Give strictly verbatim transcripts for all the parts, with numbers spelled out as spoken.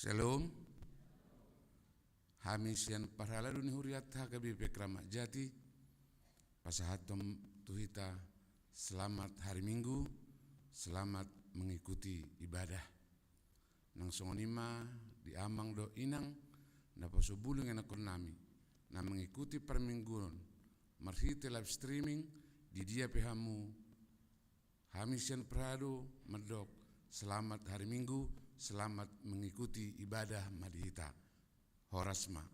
Shalom. Hami sian parhalado ni hurianta H K B P Kramat Jati pasahathon tu hita selamat hari Minggu, selamat mengikuti ibadah. Nang songon i ma di amang dohot inang, naposo bulung ianakhon nami, na mengikuti parmingguon marhite live streaming, di dia pe hamu, hami sian parhalado mandok, selamat hari Minggu, selamat mengikuti ibadah ma di hita. Horas ma.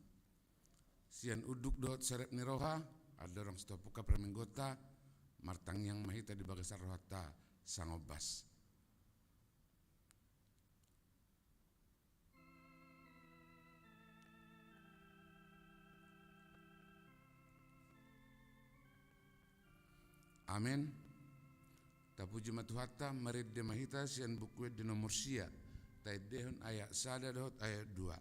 Sian unduk dohot serep ni roha, andorang sitopuk parmingguonta, martangiang ma hita di bagasan rohanta, sangombas. Amen. Tapuji ma Tuhanta, marende ma hita sian Buku Ende nomor sia, taendehon ayat sada dohot ayat dua.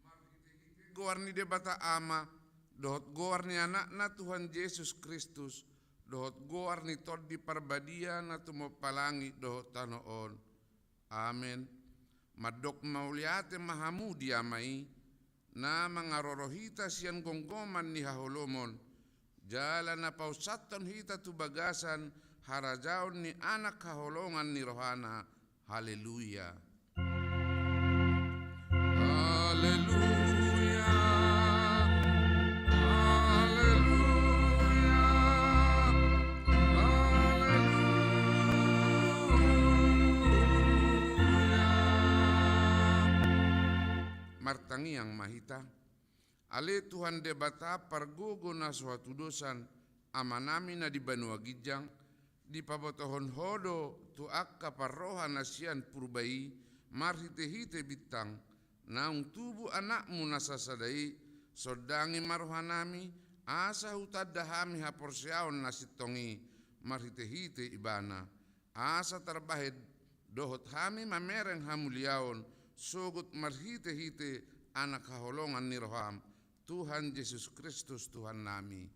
Marhitehite goar ni Debata Ama, dohot goar ni Anakna Tuhan Jesus Kristus, dohot goar ni Tondi Parbadia na tumompa langit dohot tano on. Amen. Mandok mauliate ma hamu di Ama i, na mangaroro hita sian gomgoman ni haholomon, jala na paunsathon hita tu bagasan harajaon ni Anak haholongan ni rohana. Haleluya. Haleluya. Haleluya. Haleluya. Martangiang ma hita. Ale Tuhan Debata pargogo na so hatudosan, Amanami na di banua ginjang, dipabotohon Ho do tu angka parroha na sian purba i marhitehite bintang, naung tubu Anakmu na sasada i. Sondangi ma rohanami, asa hutanda hami haporseaon na sintong i marhitehite Ibana, asa tarbahen dohot hami mamereng hamuliaon sogot marhitehite Anak haholongan ni roham, Tuhan Jesus Kristus Tuhannami.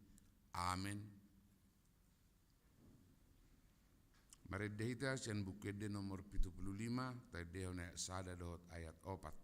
Amen. Marende hita sian Buku Ende nomor pitu pulu lima, taendehon ayat sada dohot ayat opat.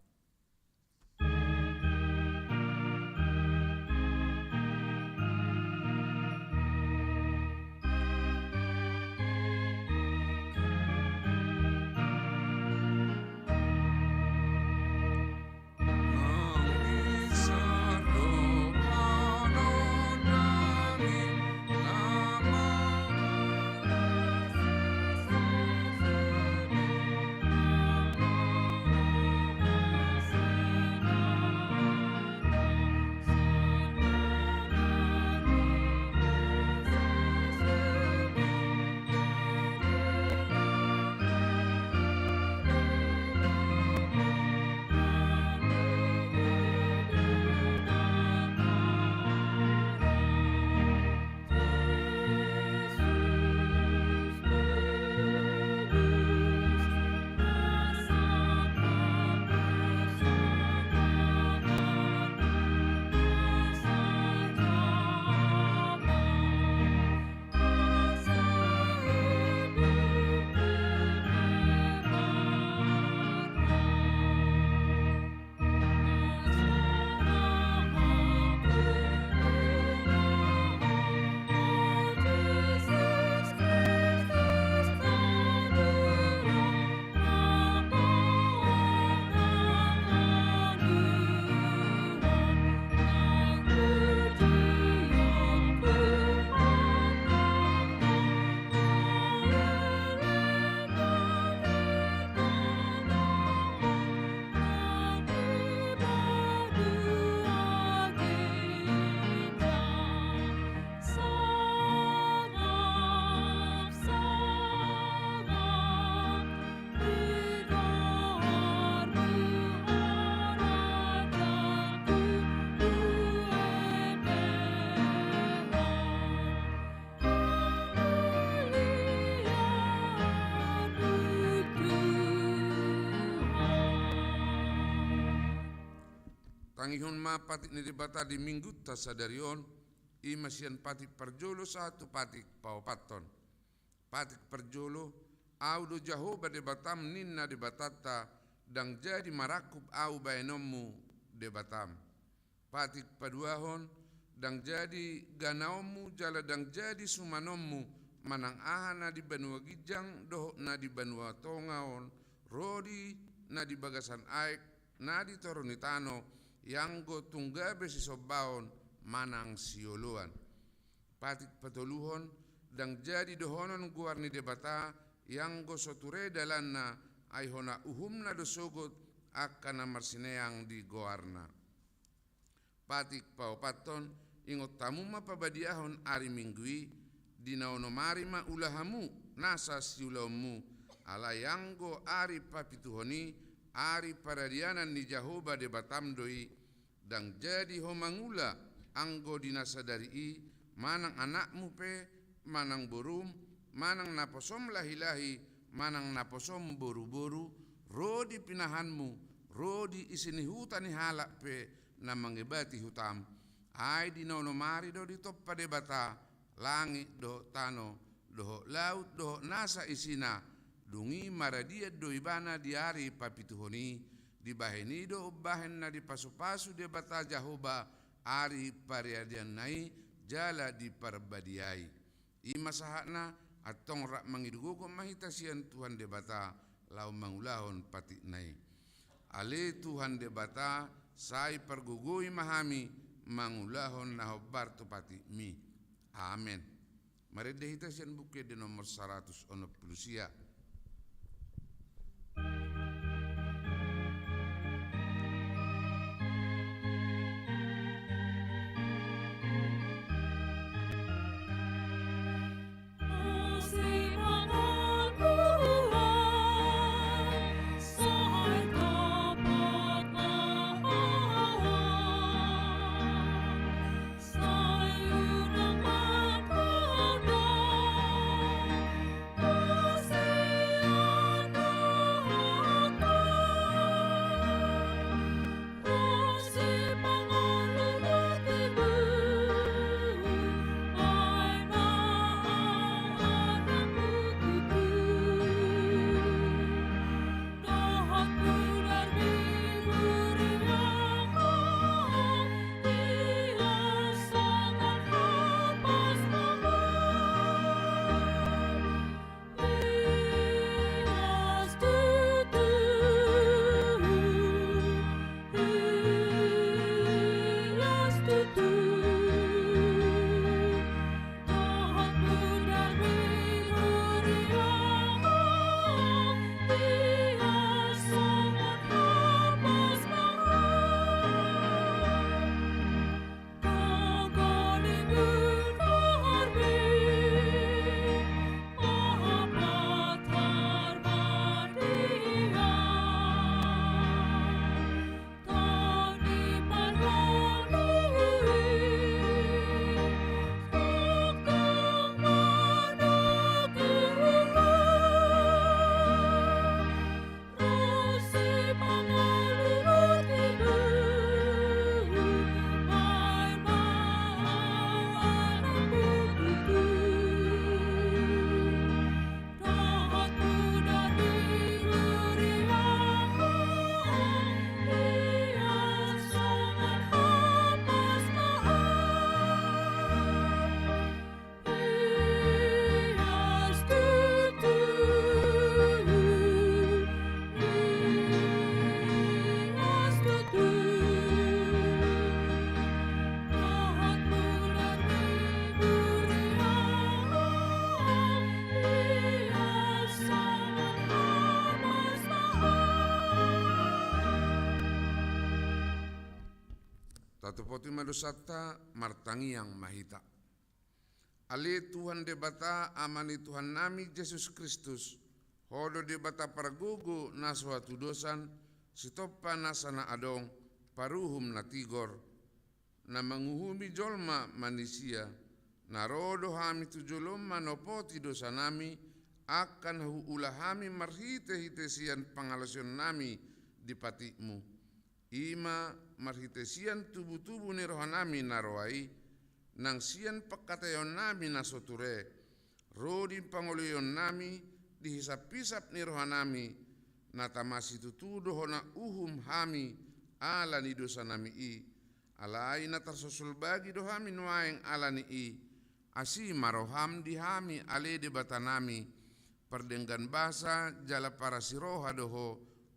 Tangihon ma patik ni Debata di Minggunta sadari on, i ma sian patik parjolo sahat tu patik paopathon. Patik parjolo, Ahu do Jahowa Debatam, ninna Debatanta, ndang jadi marangkup Ahu bahenonmu, Debatam. Patik paduahon, ndang jadi ganaonmu jala ndang jadi sumanonmu, manang aha na di banua ginjang dohot na di banua tonga on, ro di na di bagasan aek, na di toru ni tano, ianggo tung gabe sisombaon manang sioloan. Patik patoluhon, ndang jadi dohonon goar ni Debata, ianggo so ture dalanna, ai hona uhumna do sogot angka na marsineang di goarna. Patik paopathon, ingot hamu ma pabadiahon ari Minggu i, di na onom ari ma ula hamu nasa siulaonmu, alai anggo ari papituhon i, ari paradianan ni Jahowa Debatam do i, ndang jadi ho mangula anggo di na sadari i, manang anakmu pe, manang borum, manang naposom lahilahi, manang naposom boruboru, ro di pinahanmu, ro di isi ni huta ni halak pe na mangebati hutam. Ai di na onom ari do ditompa Debata langit dohot tano, dohot laut dohot nasa isina, dung i maradian do ibana di ari papituhon i, dibahen i do umbahen na dipasupasu Debata Jahowa ari paradianna i jala diparbadiai. I ma sahatna, antong rap mangido gogo ma hita sian Tuhan Debata, laho mangulahon patikna i. Ale Tuhan Debata, sai pargogoi ma hami mangulahon na hombar tu patikmi. Amen. Marende hita sian Buku Ende nomor saratus onom pulu sia. Tatopoti ma dosanta, martangiang ma hita. Ale Tuhan Debata, Ama ni Tuhannami Jesus Kristus, Ho do Debata pargogo na so hatudosan, sitompa nasa na adong, paruhum na tigor, na manguhumi jolma manisia, na ro do hami tu jolom manopoti dosanami, angka na huula hami marhitehite sian pangalaosionnami di patikmu. I ma marhite sian tubutubu ni rohanami na roa i, nang sian pangkataionnami na so ture, ro di pangoloionnami di hisaphisap ni rohanami, na tama situtu do hona uhum hami ala ni dosanami i, alai na tarsosolbagi do hami nuaeng ala ni i. Asi ma roham di hami ale Debatanami, pardenggan basa jala parasiroha do ho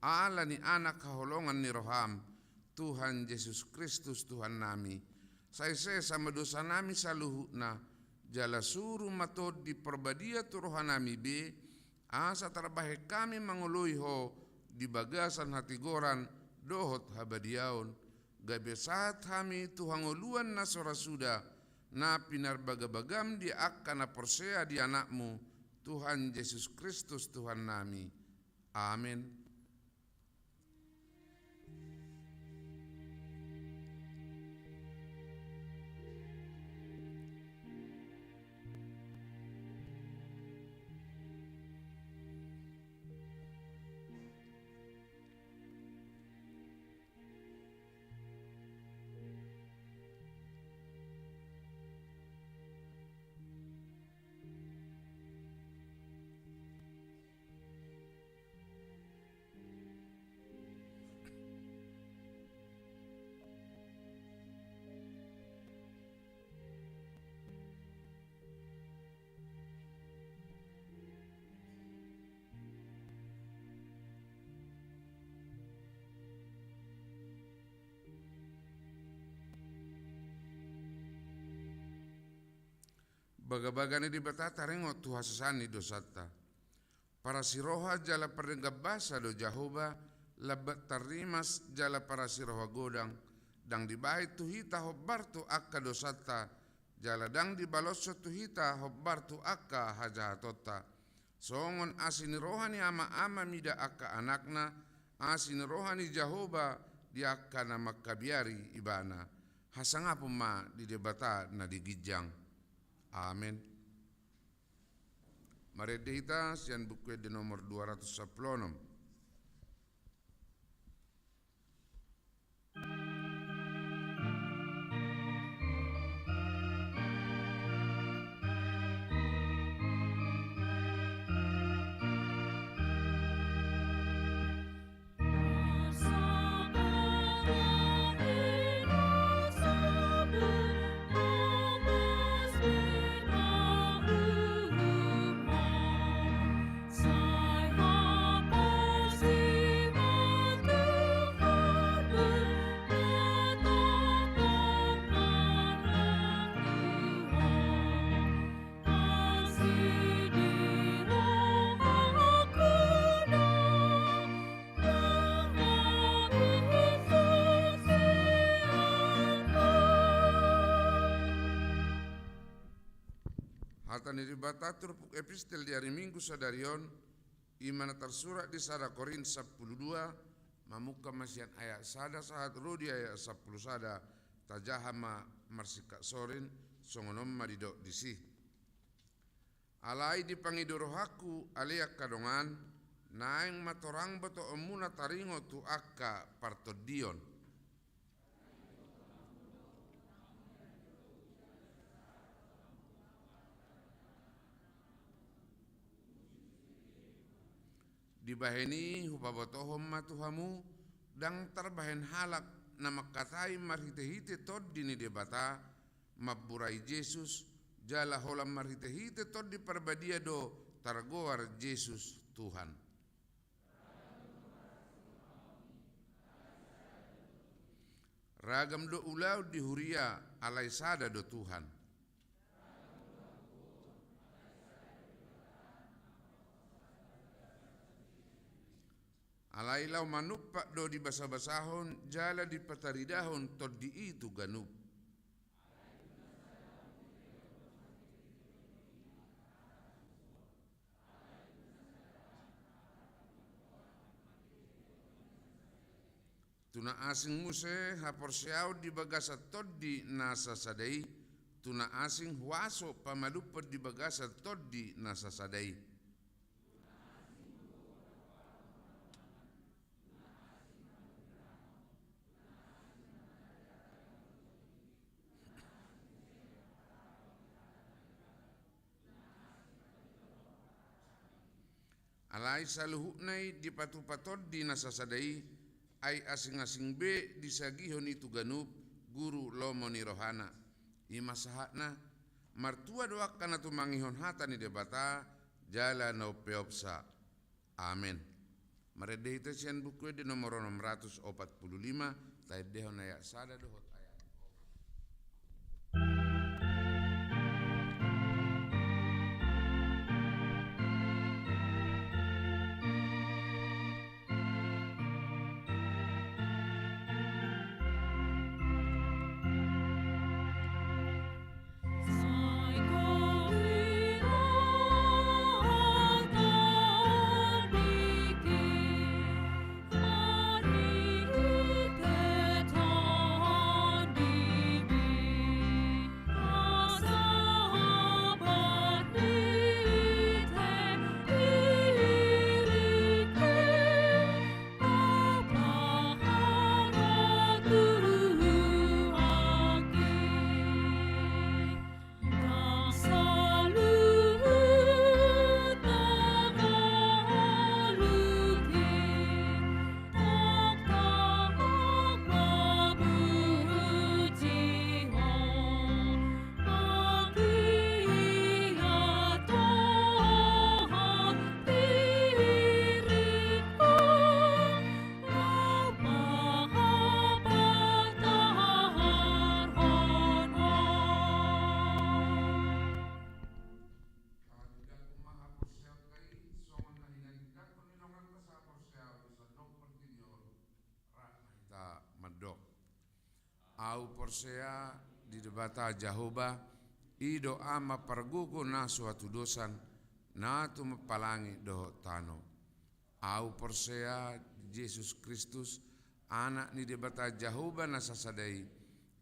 ala ni Anak haholongan ni roham, Tuhan Jesus Kristus Tuhannami. Sai sesa ma dosanami saluhutna, jala suru ma Tondi Parbadia tu rohanami be, asa tarbahen hami mangoloi ho di bagasan hatigoran dohot habadiaon, gabe sahat hami tu hangoluan na so ra suda, na pinarbagabagam di angka na porsea di Anakmu, Tuhan Jesus Kristus Tuhannami. Amen. Bagabaga ni Debata taringot tu hasesaan ni dosanta. Parasiroha jala pardenggan basa do Jahowa, lambat tarrimas jala parasiroha godang, ndang dibahen tu hita hombar tu angka dosanta, jala ndang dibaloshon tu hita hombar tu angka hajahatonta. Songon asi ni roha ni ama-ama mida angka anakna, asi ni roha ni Jahowa di angka na mangkabiari ibana. Hasangapon ma di Debata na di ginjang. Amen. Marende hita sian Buku Ende nomor dua ratus sampulu onom. Hata ni Debata turpuk epistel di ari Minggu sadari on, i ma na tarsurat di sada Korint sampulu dua, mamungka ma sian ayat sada sahat ro di ayat sampulu sada, tajaha ma marsingkat sorin, songon on ma didok disi. Alai dipangido rohangku, ale angka dongan, naeng ma torang botoonmuna taringot tu angka partondion. Dibahen i hupabotohon ma tu hamu, ndang tarbahen halak na mangkatai marhitehite Tondi ni Debata, mamburai Jesus, jala holan marhitehite Tondi Parbadia do targoar Jesus Tuhan. Ragam do ulaon di huria, alai sada do Tuhan. Alai laho manumpak do dibasabasahon jala dipataridahon Tondi i tu ganup. Tu na asing muse haporseaon di bagasan Tondi na sasada i, tu na asing huaso pamalumhon di bagasan Tondi na sasada i. Alai saluhutna i dipatupa Tondi na sasada i, ai asing-asing be disagihon i tu ganup guru lomo ni rohana. I ma sahatna. Martua do angka na tumangihon hata ni Debata jala na umpeopsa. Amen. Marende hita sian Buku Ende nomor onom ratus opat pulu lima, taendehon ayat sada dohot ayat opat. Hatindangkon ma haporseaonta i songon na hinatindangkon ni donganta sahaporseaon i, sandok portibi on. Rap ma hita mandok. Ahu porsea di Debata Jahowa, i do Ama pargogo na so hatudosan, na tumampalangi dohot tano. Ahu porsea di Jesus Kristus, Anak ni Debata Jahowa na sasada i,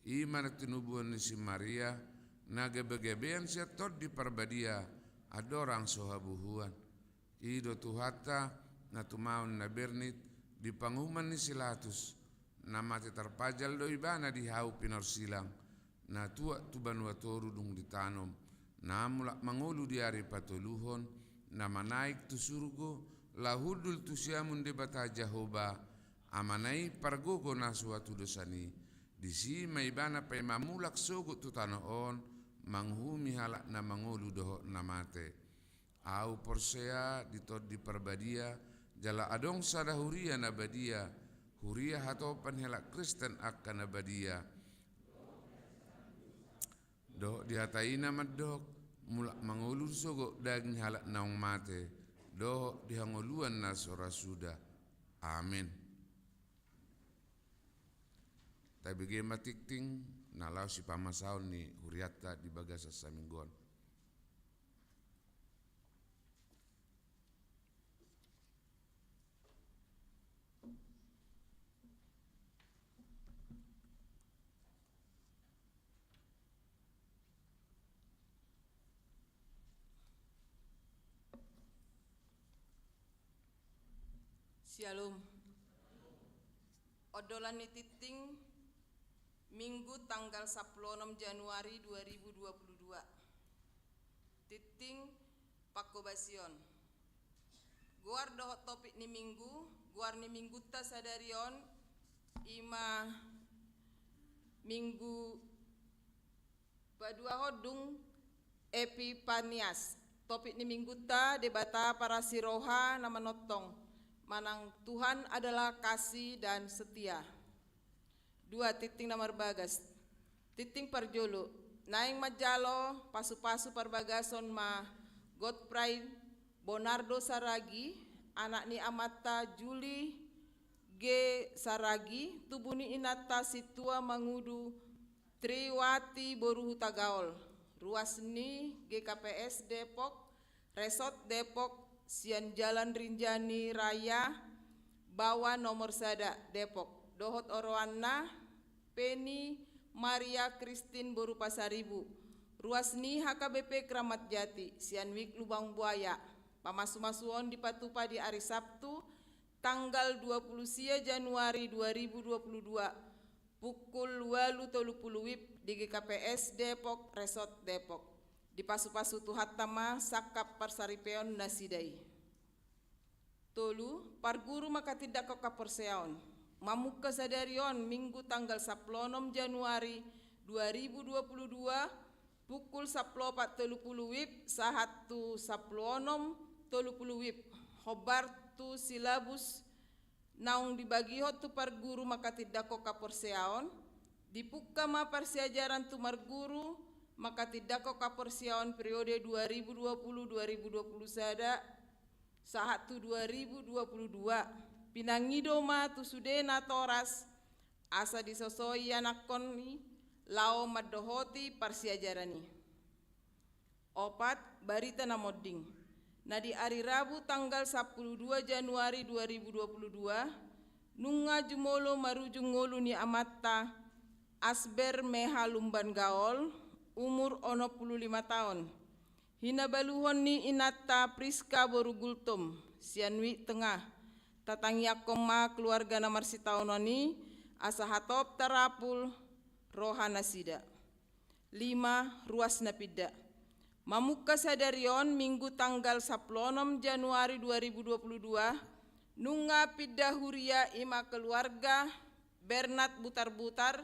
i ma na tinubuan ni si Maria, na gabegabean sian Tondi Parbadia, andorang so habuhuan. I do Tuhanta, na tumaon na bernit di panguhuman ni si Latus, na mate tarpajal do Ibana di hau pinorsilang, na tuat tu banua toru dung ditanom, na mulak mangolu di ari patoluhon, na manaek tu surgo, laho hundul tu siamun Debata Jahowa, Amana i pargogo na so hatudosan i, disi ma Ibana paima mulak sogot tu tano on, manguhumi halak na mangolu dohot na mate. Ahu porsea di Tondi Parbadia, jala adong sada huria na badia, huria hatopan halak Kristen angka na badia. Dohot di hata i na mandok, mulak mangolu sogot daging halak naung mate, dohot di hangoluan na so ra suda. Amen. Tabege ma tingting na laho sipamasaon ni hurianta di bagasan saminggu on. Syalom. Ondolan ni tingting, Minggu tanggal sampulu onom Januari dua ribu dua puluh dua. Tingting pangkobasion. Goar dohot topik ni Minggu, goar ni Minggunta sadari on, i ma Minggu paduahon dung Epipanias. Topik ni Minggunta, Debata parasi roha na manongtong, manang Tuhan adalah kasih dan setia. Dua, tingting na marbagas. Tingting parjolo, naeng manjalo pasupasu parbagason ma Godfrey Bonardo Saragi, anak ni amanta Juli G Saragi, tubu ni inanta Sintua Mangudu Triwati boru Hutagaol, ruas ni G K P S Depok, Resort Depok, sian Jalan Rinjani Raya, Bawa nomor sada, Depok, dohot oroanna, Peni Maria Kristin boru Pasaribu, ruas ni H K B P Kramat Jati, sian Wik Lubang Buaya. Pamasumasuon dipatupa di ari Sabtu, tanggal dua puluh sia Januari dua ribu dua puluh dua, pukul ualu tolu puluh wib di G K P S Depok, Resort Depok. Dipasupasu Tuhanta ma sangkap parsaripeon nasida i. Tolu, parguru manghatindanghon haporseaon. Mamungka sadari on, Minggu tanggal sampulu onom Januari dua ribu dua puluh dua, pukul sampulu opat tolu puluh WIB sahat tu sampulu onom tolu puluh WIB, hombar tu silabus naung dibagihon tu parguru manghatindanghon haporseaon. Dipungka ma parsiajaran tu parguru manghatindanghon haporseaon periode dua ribu dua puluh dua ribu dua puluh sada sahat tu dua ribu dua puluh dua. Pinangido ma tu sude natoras asa disosoi ianakhon i laho mandohoti parsiajaran i. Opat, barita na monding. Na di ari Rabu tanggal sampulu dua Januari dua ribu dua puluh dua, nunga jumolo marujung ngolu ni amanta Asber Meha Lumban Gaol, umur onom puluh lima taon. Hinabaluhon ni inanta Priska boru Gultom, sian Wijk Tengah. Tatangiangkon ma keluarga na marsitaonon i, asa hatop tarapul roha nasida. Lima, ruas na pinda. Mamungka sadari on, Minggu tanggal sampulu onom Januari dua ribu dua puluh dua, nunga pinda huria i ma keluarga Bernard Butarbutar,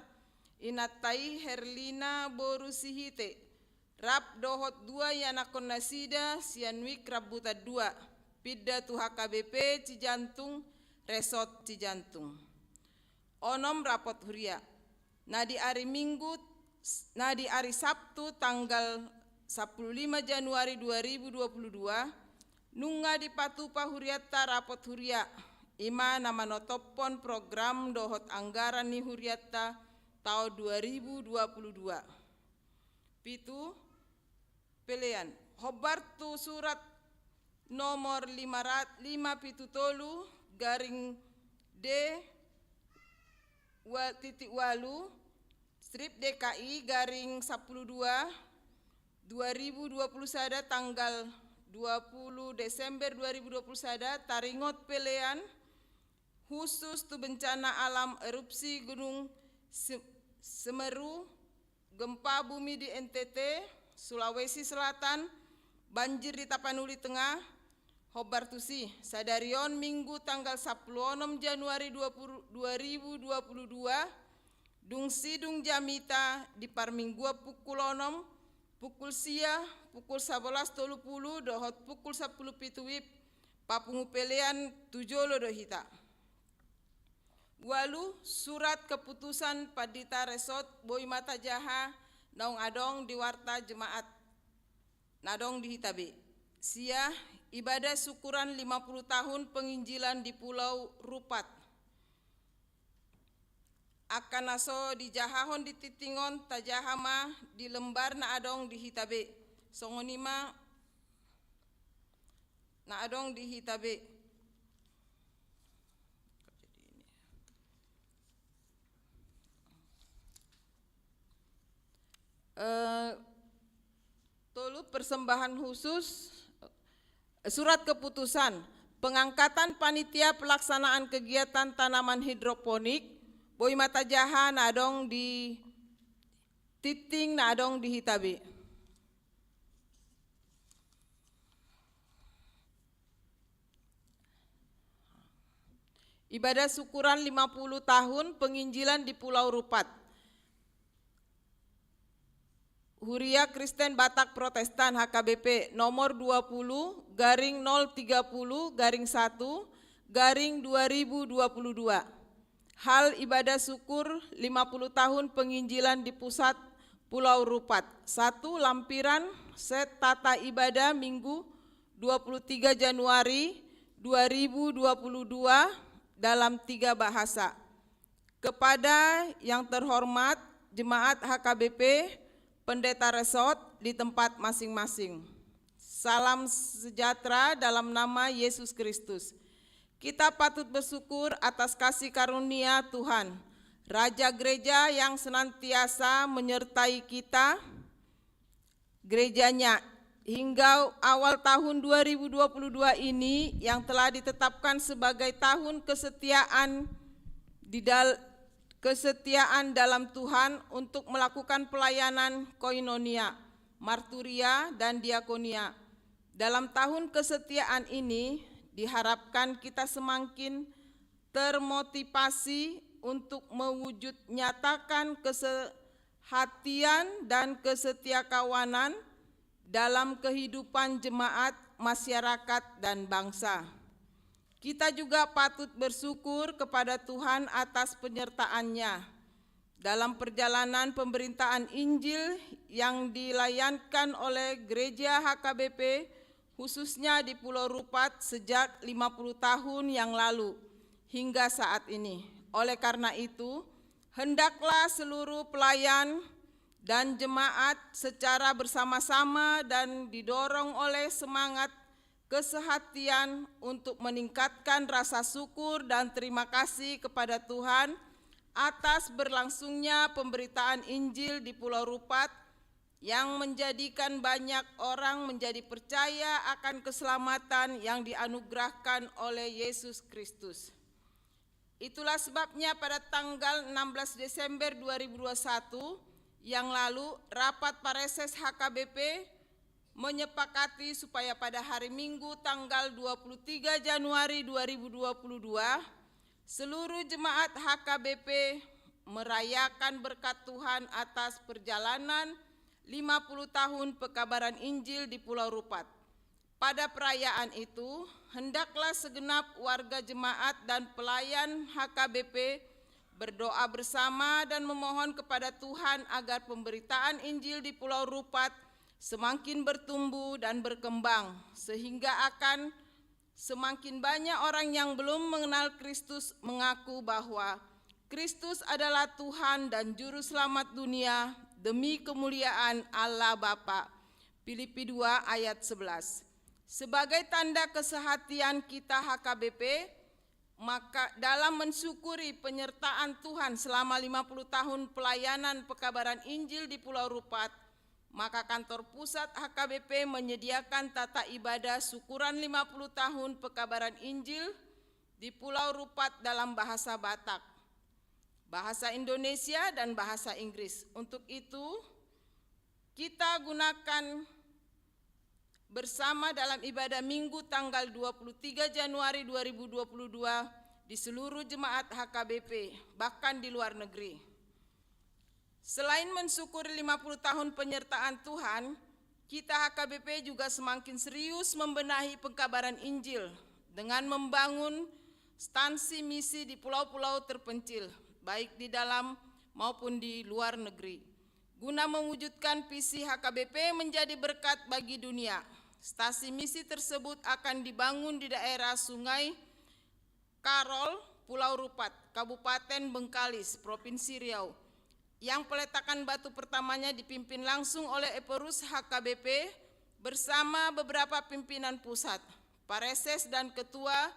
inanta i Herlina boru Sihite, rap dohot dua ianakhon nasida sian Wijk Rambutan dua, pinda tu H K B P Cijantung, Resort Cijantung. Onom, rapot huria. Na di ari Minggu, na di ari Sabtu tanggal sampulu lima Januari dua ribu dua puluh dua, nunga dipatupa hurianta rapot huria, i ma na manotophon program dohot anggaran ni hurianta taon dua ribu dua puluh dua. Pitu, pelean. Hombar tu surat nomor lima rat-, lima pitu tolu garing D wa-, titik walu, strip D K I garing sampulu dua, dua ribu dua puluh sada, tanggal dua puluh Desember dua ribu dua puluh sada, taringot pelean khusus tu bencana alam erupsi Gunung Se-, Semeru, gempa bumi di N T T, Sulawesi Selatan, banjir di Tapanuli Tengah. Hombar tusi, sadari on Minggu tanggal sampulu onom Januari dua puluh, dua ribu dua puluh dua, dung sidung jamita di parmingguan pukul onom, pukul sia, pukul sabolas tolu puluh dohot pukul sampulu pitu WIB, papungu pelean tu jolo do hita. Walu, surat keputusan Pandita Resort boi ma tajaha naung adong di warta jemaat na adong di hita be. Sia, ibadah syukuran lima puluh tahun penginjilan di Pulau Rupat. Angka na so dijahahon di tingting on tajaha ma di lembar na adong di hita be. Songon i ma na adong di hita be. Eh, tolu, persembahan khusus, eh, surat keputusan pengangkatan panitia pelaksanaan kegiatan tanaman hidroponik, boi ma tajaha na adong di tingting na adong di hita be. Ibadah syukuran lima puluh tahun penginjilan di Pulau Rupat. Huria Kristen Batak Protestan, H K B P, nomor dua puluh garing nol tiga puluh garing satu garing dua ribu dua puluh dua. Hal ibadah syukur lima puluh tahun penginjilan di pusat Pulau Rupat. Satu, lampiran set tata ibadah Minggu dua puluh tiga Januari dua ribu dua puluh dua dalam tiga bahasa. Kepada yang terhormat jemaat H K B P, pendeta resort di tempat masing-masing. Salam sejahtera dalam nama Yesus Kristus. Kita patut bersyukur atas kasih karunia Tuhan, Raja Gereja yang senantiasa menyertai kita, gerejanya, hingga awal tahun dua ribu dua puluh dua ini yang telah ditetapkan sebagai tahun kesetiaan di dal-, kesetiaan dalam Tuhan untuk melakukan pelayanan koinonia, marturia, dan diakonia. Dalam tahun kesetiaan ini, Diharapkan kita semakin termotivasi untuk mewujud nyatakan kesehatian dan kesetiakawanan dalam kehidupan jemaat, masyarakat, dan bangsa. Kita juga patut bersyukur kepada Tuhan atas penyertaan-Nya dalam perjalanan pemberitaan Injil yang dilayankan oleh Gereja H K B P, khususnya di Pulau Rupat, sejak lima puluh tahun yang lalu hingga saat ini. Oleh karena itu, hendaklah seluruh pelayan dan jemaat secara bersama-sama dan didorong oleh semangat kesehatian untuk meningkatkan rasa syukur dan terima kasih kepada Tuhan atas berlangsungnya pemberitaan Injil di Pulau Rupat, yang menjadikan banyak orang menjadi percaya akan keselamatan yang dianugerahkan oleh Yesus Kristus. Itulah sebabnya pada tanggal enam belas Desember dua ribu dua puluh satu yang lalu, rapat Pareses H K B P menyepakati supaya pada hari Minggu tanggal dua puluh tiga Januari dua ribu dua puluh dua, seluruh jemaat H K B P merayakan berkat Tuhan atas perjalanan lima puluh tahun pekabaran Injil di Pulau Rupat. Pada perayaan itu, hendaklah segenap warga jemaat dan pelayan H K B P berdoa bersama dan memohon kepada Tuhan agar pemberitaan Injil di Pulau Rupat semakin bertumbuh dan berkembang, sehingga akan semakin banyak orang yang belum mengenal Kristus mengaku bahwa Kristus adalah Tuhan dan Juru Selamat dunia demi kemuliaan Allah Bapa. Filipi dua ayat sebelas. Sebagai tanda kesehatian kita H K B P, maka dalam mensyukuri penyertaan Tuhan selama lima puluh tahun pelayanan pekabaran Injil di Pulau Rupat, maka kantor pusat H K B P menyediakan tata ibadah syukuran lima puluh tahun pekabaran Injil di Pulau Rupat dalam bahasa Batak, bahasa Indonesia, dan bahasa Inggris. Untuk itu, kita gunakan bersama dalam ibadah Minggu tanggal dua puluh tiga Januari dua ribu dua puluh dua di seluruh jemaat H K B P, bahkan di luar negeri. Selain mensyukuri lima puluh tahun penyertaan Tuhan, kita H K B P juga semakin serius membenahi pengkabaran Injil dengan membangun stansi misi di pulau-pulau terpencil, baik di dalam maupun di luar negeri. Guna mewujudkan visi H K B P menjadi berkat bagi dunia, stasi misi tersebut akan dibangun di daerah Sungai Karol, Pulau Rupat, Kabupaten Bengkalis, Provinsi Riau, yang peletakan batu pertamanya dipimpin langsung oleh Ephorus H K B P bersama beberapa pimpinan pusat, pareses, dan ketua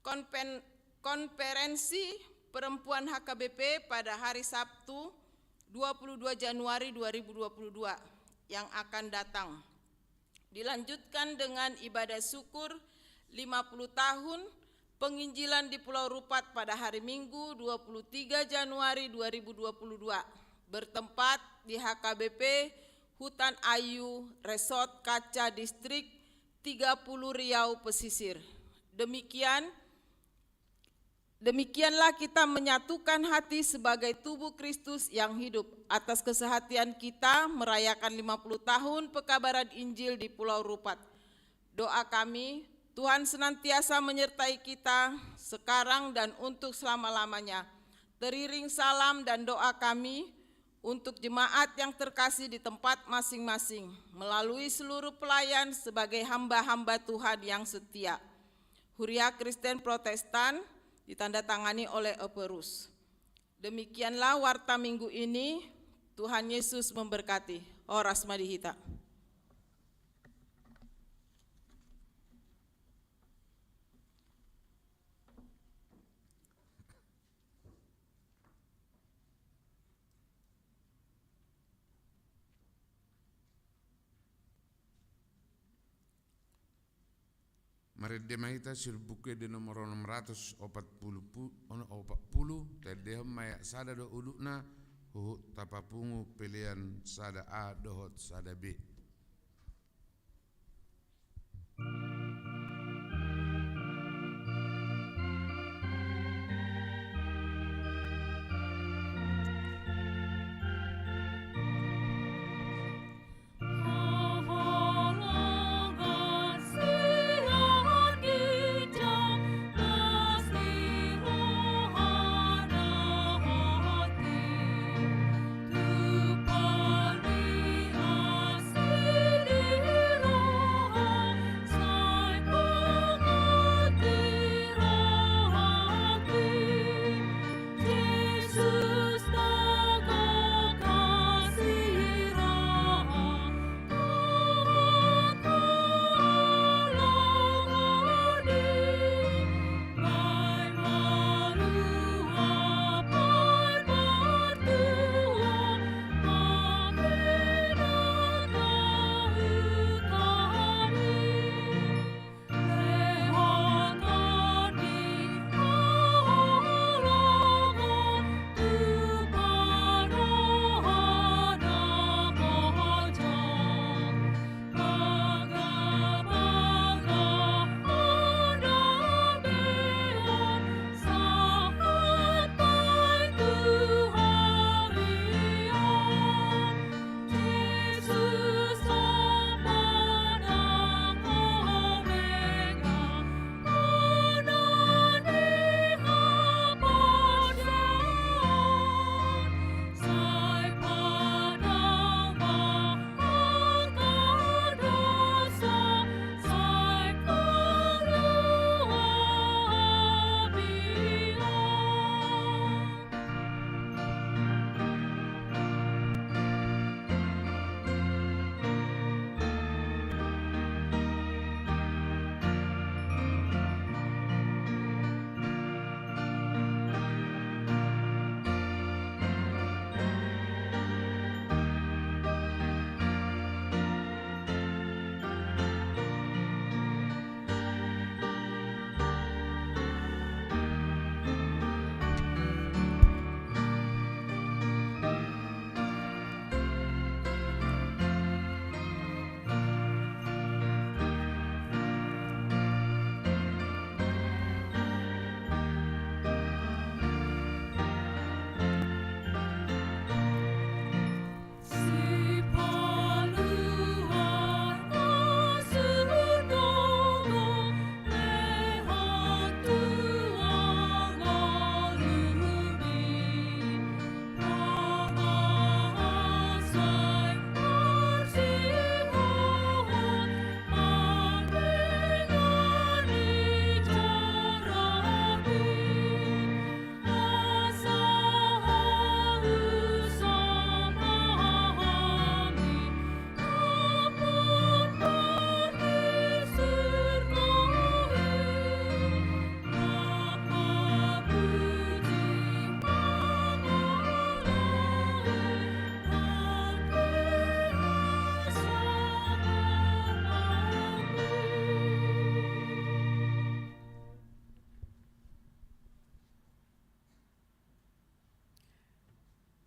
konven-, konferensi perempuan H K B P pada hari Sabtu dua puluh dua Januari dua ribu dua puluh dua yang akan datang. Dilanjutkan dengan ibadah syukur lima puluh tahun penginjilan di Pulau Rupat pada hari Minggu dua puluh tiga Januari dua ribu dua puluh dua, bertempat di H K B P Hutan Ayu, Resort Kaca, Distrik tiga puluh Riau Pesisir. Demikian, demikianlah kita menyatukan hati sebagai tubuh Kristus yang hidup atas kesehatian kita merayakan lima puluh tahun pekabaran Injil di Pulau Rupat. Doa kami, Tuhan senantiasa menyertai kita sekarang dan untuk selama-lamanya. Teriring salam dan doa kami untuk jemaat yang terkasih di tempat masing-masing, melalui seluruh pelayan sebagai hamba-hamba Tuhan yang setia. Huria Kristen Protestan, ditandatangani oleh Ephorus. Demikianlah warta minggu ini. Tuhan Yesus memberkati. Horas ma di hita. Marende ma hita sian Buku Ende nomor onom ratus opat pulu pu-, ono-, opat pulu, taendehon ma ayat sada dohot uluna, huhut tapapungu pelean sada A dohot sada B.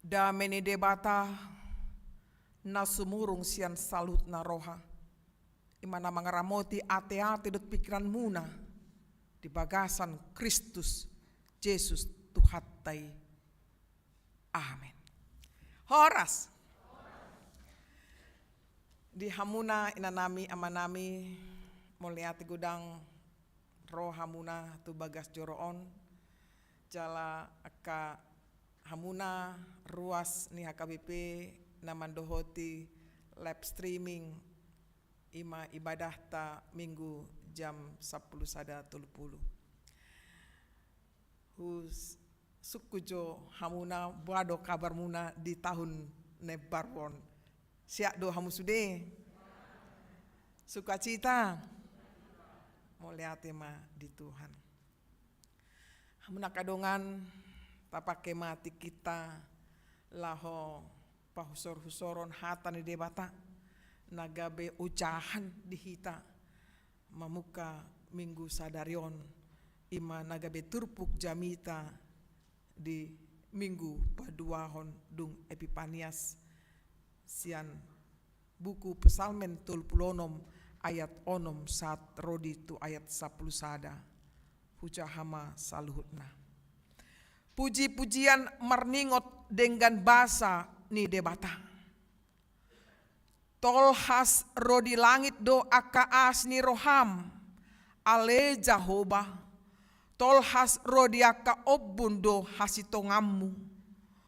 Dame ni Debata na sumurung sian saluhutna roha, i ma na mangaramoti ateate dohot pingkiranmuna di bagasan Kristus Jesus Tuhanta i. Amen. Horas. Di hamuna inanami, amanami, mauliate godang ro hamuna tu bagas joro on, jala angka hamuna ruas ni H K B P na mandohoti live streaming, i ma ibadahta Minggu jam sampulu sada tolu pulu. Hus-, sungkun jo hamuna, boha do kabarmuna di tahun na imbaru on? Sehat do hamu sude? Sukacita? Mauliate ma di Tuhan. Hamuna angka dongan, tapangke ma tingkinta laho pahusor-husoron hata ni Debata na gabe ojahan di hita mamungka Minggu sadari on, i ma na gabe turpuk jamita di Minggu paduahon dung Epipanias, sian buku Psalmen tolu pulu onom ayat onom sahat ro di tu ayat sampulu sada. Hujaha ma saluhutna. Puji-pujian marningot denggan basa ni Debata. Tolhas ro di langit do angka asi ni roham, ale Jahowa. Tolhas ro di angka ombun do hasitonganmu.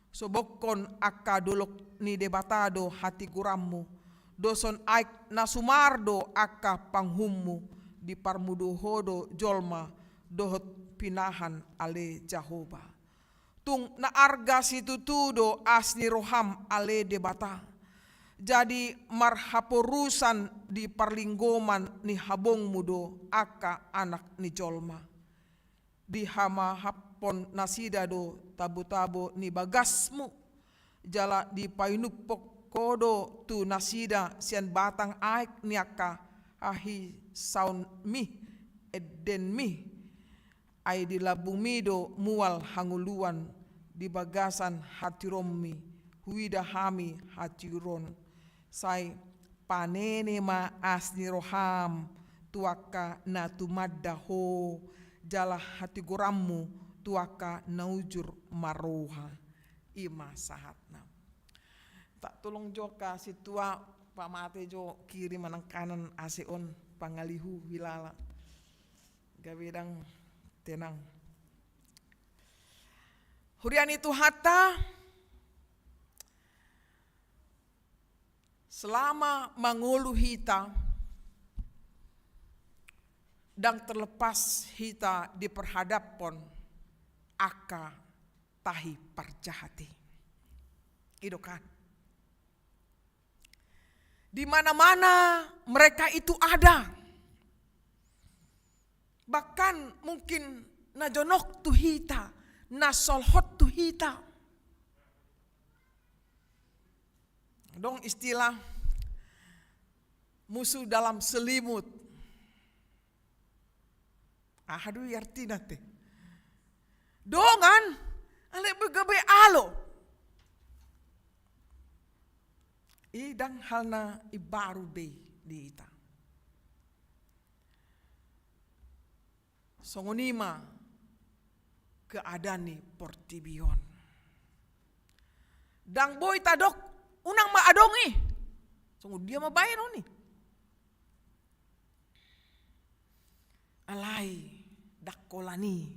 Sobokkon angka dolok ni Debata do hatigoranmu. Doson aek na sumar do angka panguhummu. Diparmudu Ho do jolma dohot pinahan, ale Jahowa. Tung na arga situtu do asi ni roham, ale Debata. Jadi marhaporusan di parlinggoman ni habongmu do angka anak ni jolma. Dihamahaphon nasida do tabo-tabo ni bagasmu, jala dipainuphon Ho do tu nasida sian batang aek ni angka hahisaonmi, endenmi. Ai di lambungmi do mual hangoluan, di bagasan hatiuronmi huida hami hatiuron. Sai panene ma asi ni roham tu angka na tumanda Ho, jala hatigoranmu tu angka na ujur marroha. I ma sahatna. Tak tolong jo angka sintua, pamate jo kiri manang kanan A C on, pangalihu hilala. Gabe dang tenang. Huria ni Tuhanta, selama mangolu hita, dang terlepas hita diperhadaphon angka tahi parjahat i. I do kan? Di mana-mana mereka itu ada. Bahkan mungkin na jonok tu hita, na solhot tu hita. Adong istilah musuh dalam selimut. Aha do i artina te? Dongan, alai gabe alo. I dang hal na imbaru be di hita. Songon i ma keadaan ni portibi on. Dang boi tadok, unang ma adong i. Songon dia ma baenon i? Alai dang holan i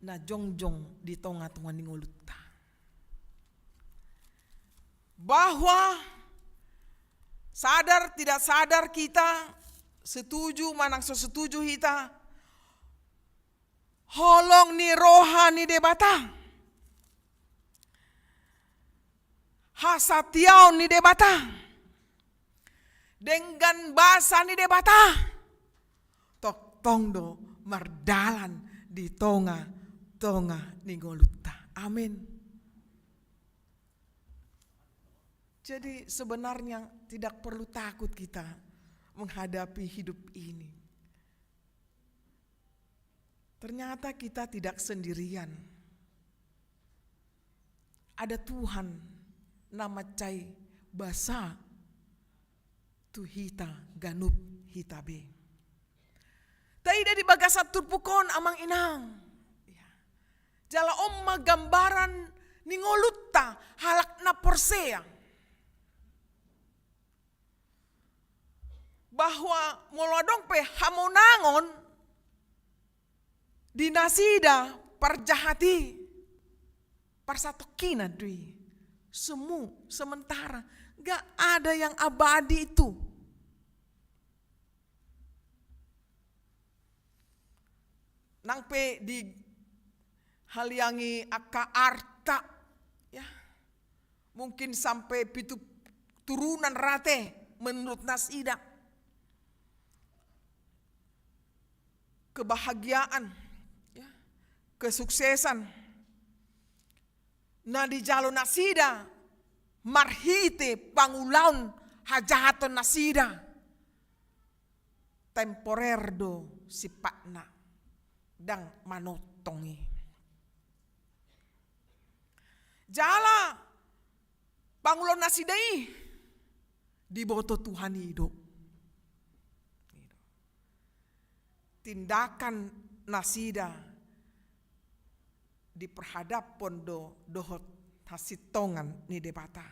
na jongjong di tonga-tonga ni ngolunta. Bahwa sadar tidak sadar kita, setuju manang so setuju hita, holong ni roha ni Debata, hasatiaon ni Debata, denggan basa ni Debata, tongtong do mardalan di tonga-tonga ni ngolunta. Amin. Jadi sebenarnya tidak perlu takut kita menghadapi hidup ini. Ternyata kita tidak sendirian. Ada Tuhan na mansai basa tu hita ganup hita be. Taida di bagasan turpuk on, amang inang. Jala on ma gambaran ni ngolunta halak na porsea, bahwa molo adong pe hamonangon di nasida parjahat i, parsatongkinan do i. Semu, sementara, gak ada yang abadi itu. Nang pe dihaliangi angka arta, ya, mungkin sampai pitu turunan rate menurut nasida. Kebahagiaan, ya, kesuksesan na dijalo nasida marhite pangulaon hajahaton nasida, temporer do sifatna, ndang manongtong i. Jala pangulaon nasida i diboto Tuhan i do. Tindakan nasida diperhadaphon do dohot hasintongan ni Debata.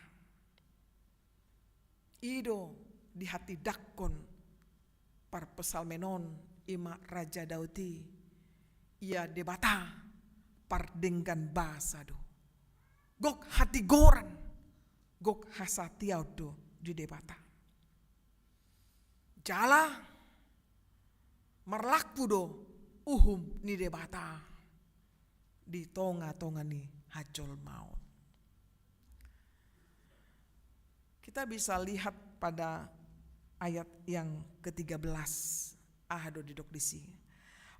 I do dihatindangkon parpsalmen on, i ma Raja Daud i, ia Debata pardenggan basa do. Gok hatigoran, gok hasatiaon do di Debata. Jala marlaku do uhum ni Debata di tonga-tonga ni hajolmaon. Kita bisa lihat pada ayat yang ketiga belas. Aha do didok disi?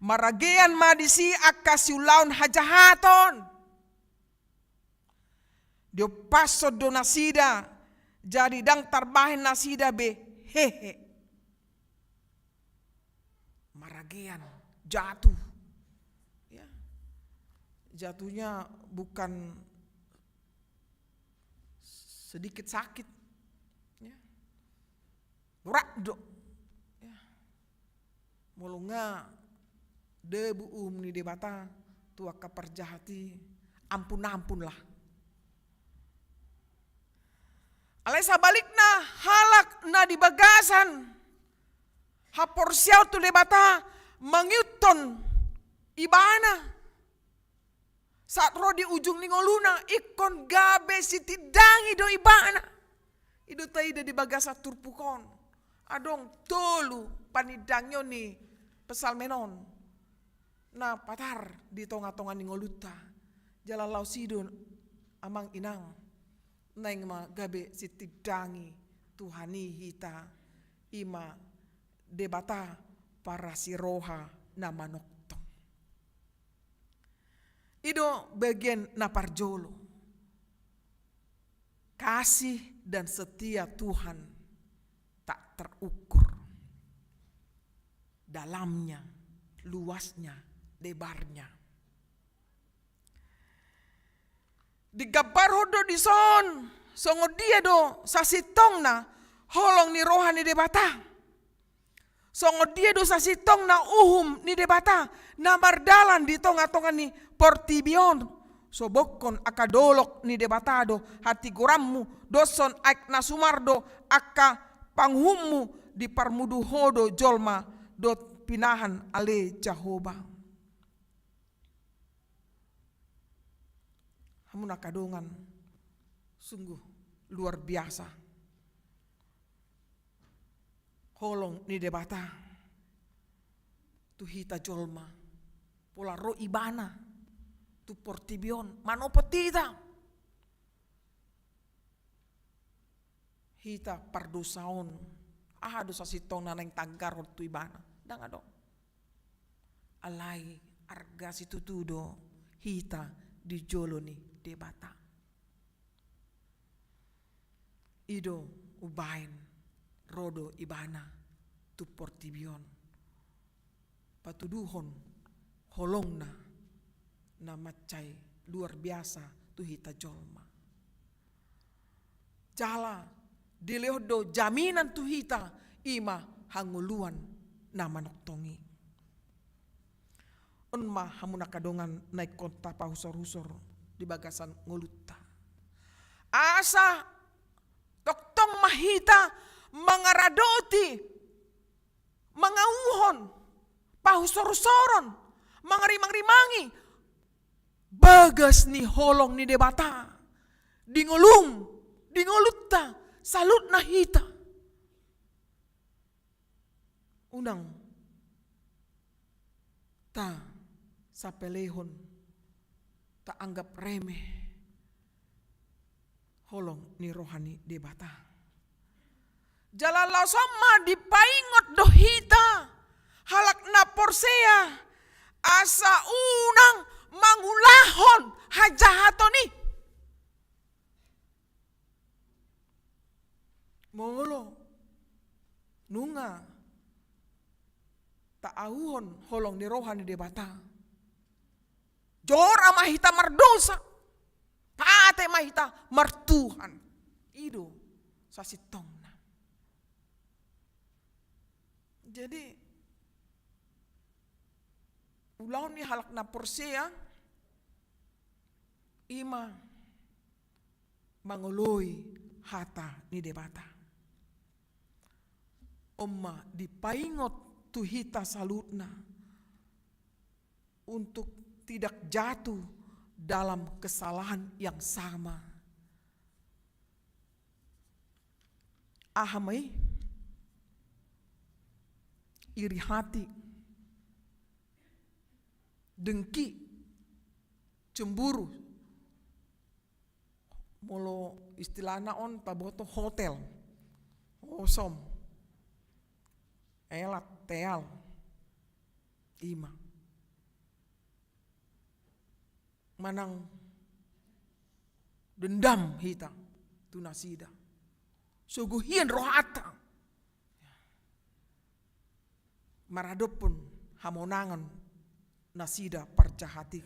Maragean ma disi angka siulaon hajahaton. Diompashon do nasida, jadi ndang tarbahen nasida be hehe. Maragean, jatuh. Ya. Jatuhnya bukan sedikit sakit. Ya. Borat do. Ya. Molo nga debu uhum ni Debata tu angka parjahat i, ampun-ampun lah. Alai sabalikna, halak na di bagasan haporseaon tu Debata mangihuthon ibana, saat ro di ujung ni ngoluna, ingkon gabe sitindangi do ibana. I do taida di bagasan turpuk on. Adong tolu panindangion ni psalmen on na patar di tonga-tonga ni ngolunta. Jala laos i do, amang inang, naeng ma gabe sitindangi Tuhan i hita, i ma Debata parasiroha na manongtong. I do bagian na parjolo. Kasih dan setia Tuhan tak terukur dalamnya, luasnya, lebarnya. Digambarhon do dison songon dia do sasintongna holong ni roha ni Debata. Songon dia do sasintongna uhum ni Debata na mardalan di tonga-tonga ni portibi on. Sobokhon angka dolok ni Debata do hatigoranmu, doshon aek na sumar do angka panguhummu, diparmudu ho do jolma dohot pinahan ale Jahowa. Hamu angka dongan, sungguh luar biasa holong ni Debata tu hita jolma. Pola ro ibana tu portibi on manopot hita. Hita pardosa on, aha do sasintongna naeng tanggarhon tu ibana? Ndang adong. Alai arga situtu do hita di jolo ni Debata. I do umbaen ro do ibana tu portibi on patuduhon holongna na mansai luar biasa tu hita jolma. Jala dilehon do jaminan tu hita, i ma hangoluan na manongtong i. On ma hamu angka dongan na ingkon tapahusorhusor di bagasan ngolunta. Asa tongtong ma hita mangaradoti, mangauhon, pahusorhusoron, mangarimangrimangi bagas ni holong ni Debata di ngolum, di ngolunta, saluhutna hita. Unang tasapelehon, taanggap remeh holong ni roha ni Debata. Jala laos on ma dipaingot do hita, halak na porsea, asa unang mangulahon hajahaton i. Molo nunga taauhon holong ni roha ni Debata, jora ma hita mardosa, pate ma hita martuhan. I do sasintongna. Jadi, ulaon ni halak na porsea, i ma mangoloi hata ni Debata. On ma dipaingot tu hita saluhutna untuk tidak jatuh dalam kesalahan yang sama. Aha ma i? Iri hati, dengki, cemburu. Molo istilahna on taboto hotel, hosom, elat, teal. I ma. Manang dendam hita tu nasida. Sogo hian rohanta maradophon hamonangan nasida parjahat i.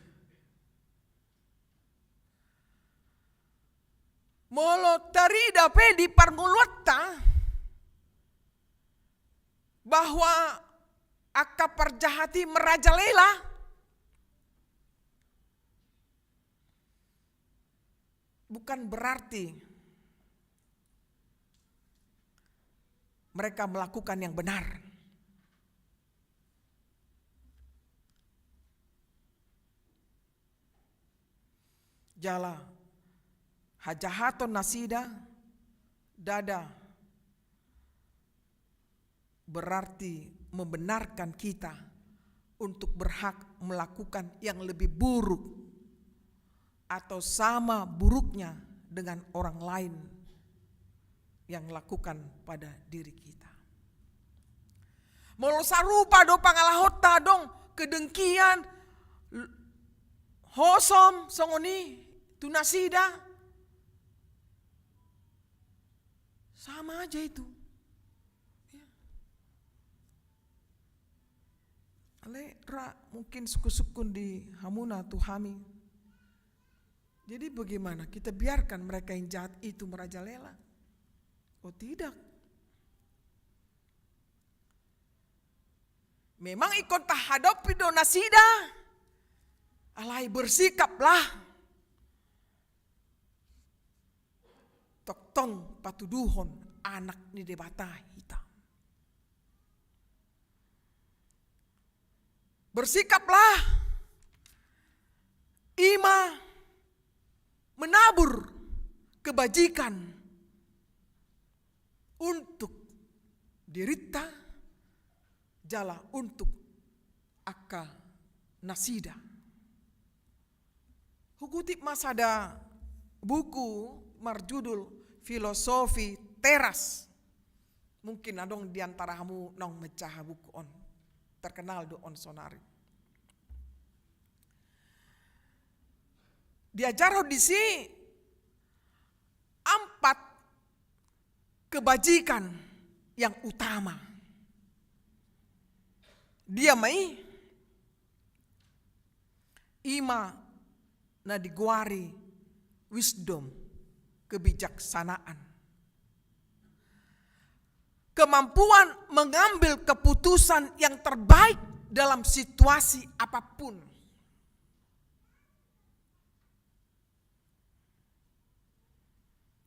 Molo tarida pe di parngoluanta bahwa angka parjahat i merajalela, bukan berarti mereka melakukan yang benar. Jala hajahaton nasida ndada berarti membenarkan kita untuk berhak melakukan yang lebih buruk atau sama buruknya dengan orang lain yang lakukan pada diri kita. Molo sarupa do pangalahonta, adong kedengkian, l-, hosom songon i tu nasida, sama aja itu. Ya. Alai ra mungkin sungkunsungkun di hamuna tu hami. Jadi bagaimana kita biarkan mereka yang jahat itu merajalela? Oh tidak. Memang ingkon tahadappi do nasida, alai bersikaplah. Tongtong patuduhon anak ni Debata hita. Bersikaplah, i ma menabur kebajikan untuk dirinta jala untuk angka nasida. Hukutip ma sada buku marjudul Filosofi Teras. Mungkin adong di antara hamu naung manjaha buku on. Terkenal do on saonari. Diajarhon disi empat kebajikan yang utama. Dia ma i? I ma na digoari wisdom, kebijaksanaan. kemampuan mengambil keputusan yang terbaik dalam situasi apapun.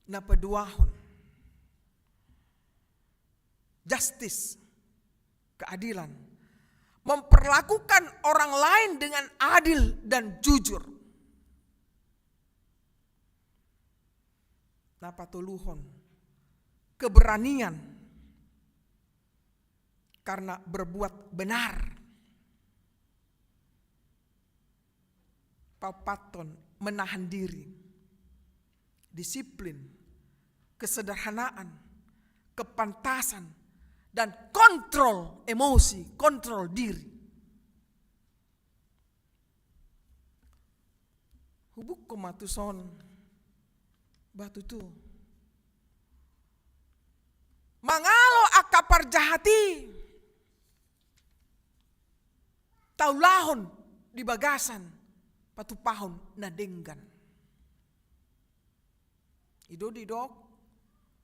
Na paduahon, justice, keadilan. Memperlakukan orang lain dengan adil dan jujur. Na patoluhon, keberanian karena berbuat benar. Paopathon, menahan diri, disiplin, kesederhanaan, kepantasan, dan kontrol emosi, kontrol diri. Hubukkon ma tuson, bah tutu. Mangalo angka parjahat i taulahon di bagasan patupahon na denggan. I do didok,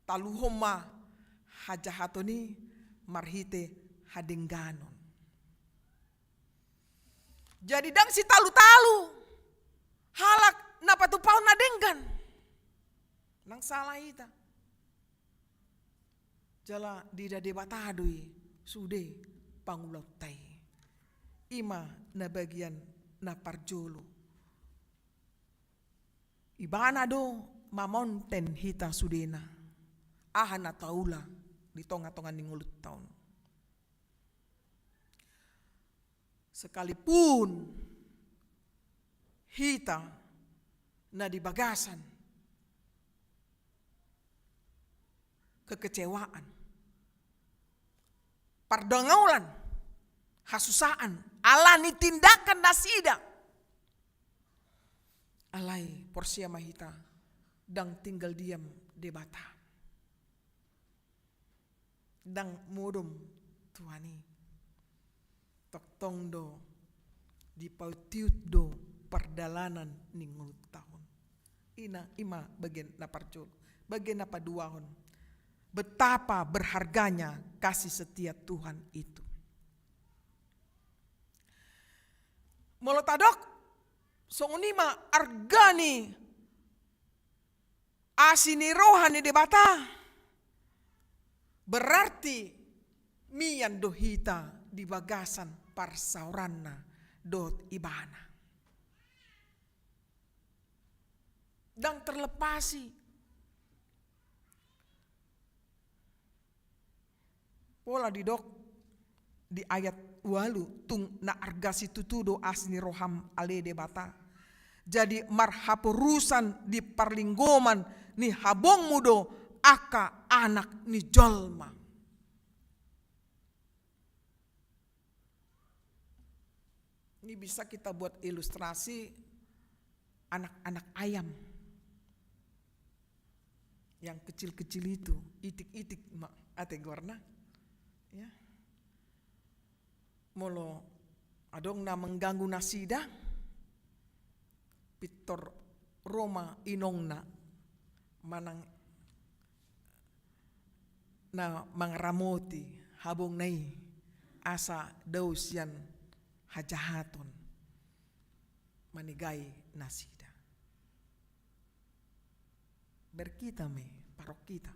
taluhon ma hajahaton i marhite hadengganon. Jadi ndang sitalu-talu halak na patupahon na denggan. Ndang sala hita. Jala diida Debata do i sude pangulaonta i. I ma na bagian na parjolo. Ibana do mamonten hita sudena, aha na taula di tonga-tonga ni ngolunta on. Sekalipun hita na di bagasan kekecewaan, pardonganan, hasusaan, ala ni tindakan nasida. Alai porsea ma hita, ndang tinggal diam Debata. Ndang modom Tuhan i. Tongtong do dipautiuti do pardalanan ni ngolunta on. I na, i ma bagian na parjolo. Bagian na paduahon, betapa berharganya kasih setia Tuhan itu. Molo tadok, songon i ma arga ni asi ni roha ni Debata, berarti mian do hita di bagasan parsaoranna dohot Ibana. Ndang terlepas i. Pola didok di ayat ualu, tung na arga situtu do asi ni roham ale Debata. Jadi marhaporusan di parlinggoman ni habongmu do angka anak ni jolma. Ini bisa kita buat ilustrasi anak-anak ayam. Yang kecil-kecil itu, itik-itik ma ate goarna. Ya. Molo adong na mengganggu nasida, pintor ro ma inongna manang na mangaramoti habongna i asa dao sian hajahaton manegai nasida. Ber hita ma i, parrohahon hita.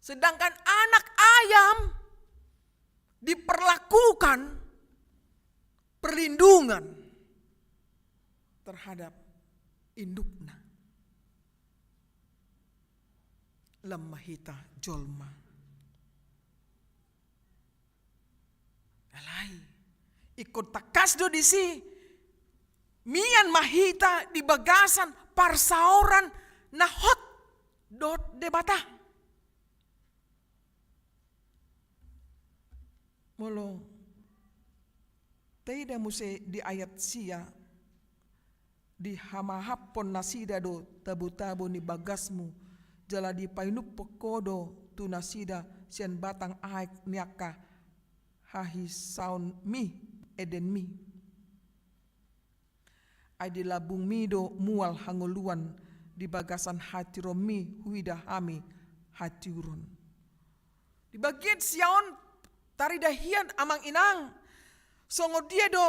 Sedangkan anak ayam diperlakukan perlindungan terhadap indukna. Lam ma hita jolma. Alai, ingkon tangkas do disi, mian ma hita di bagasan parsaoran na hot dohot Debata. Molo taida muse di ayat sia, dihamahaphon nasida do tabo-tabo ni bagasmu, jala dipainuphon ho do tu nasida sian batang aek ni angka hahisaonmi, edenmi. Ai di lambungmi do mual hangoluan, di bagasan hatiuronmi huida hami hatiuron. Di bagian sia on tarida hian amang inang, songon dia do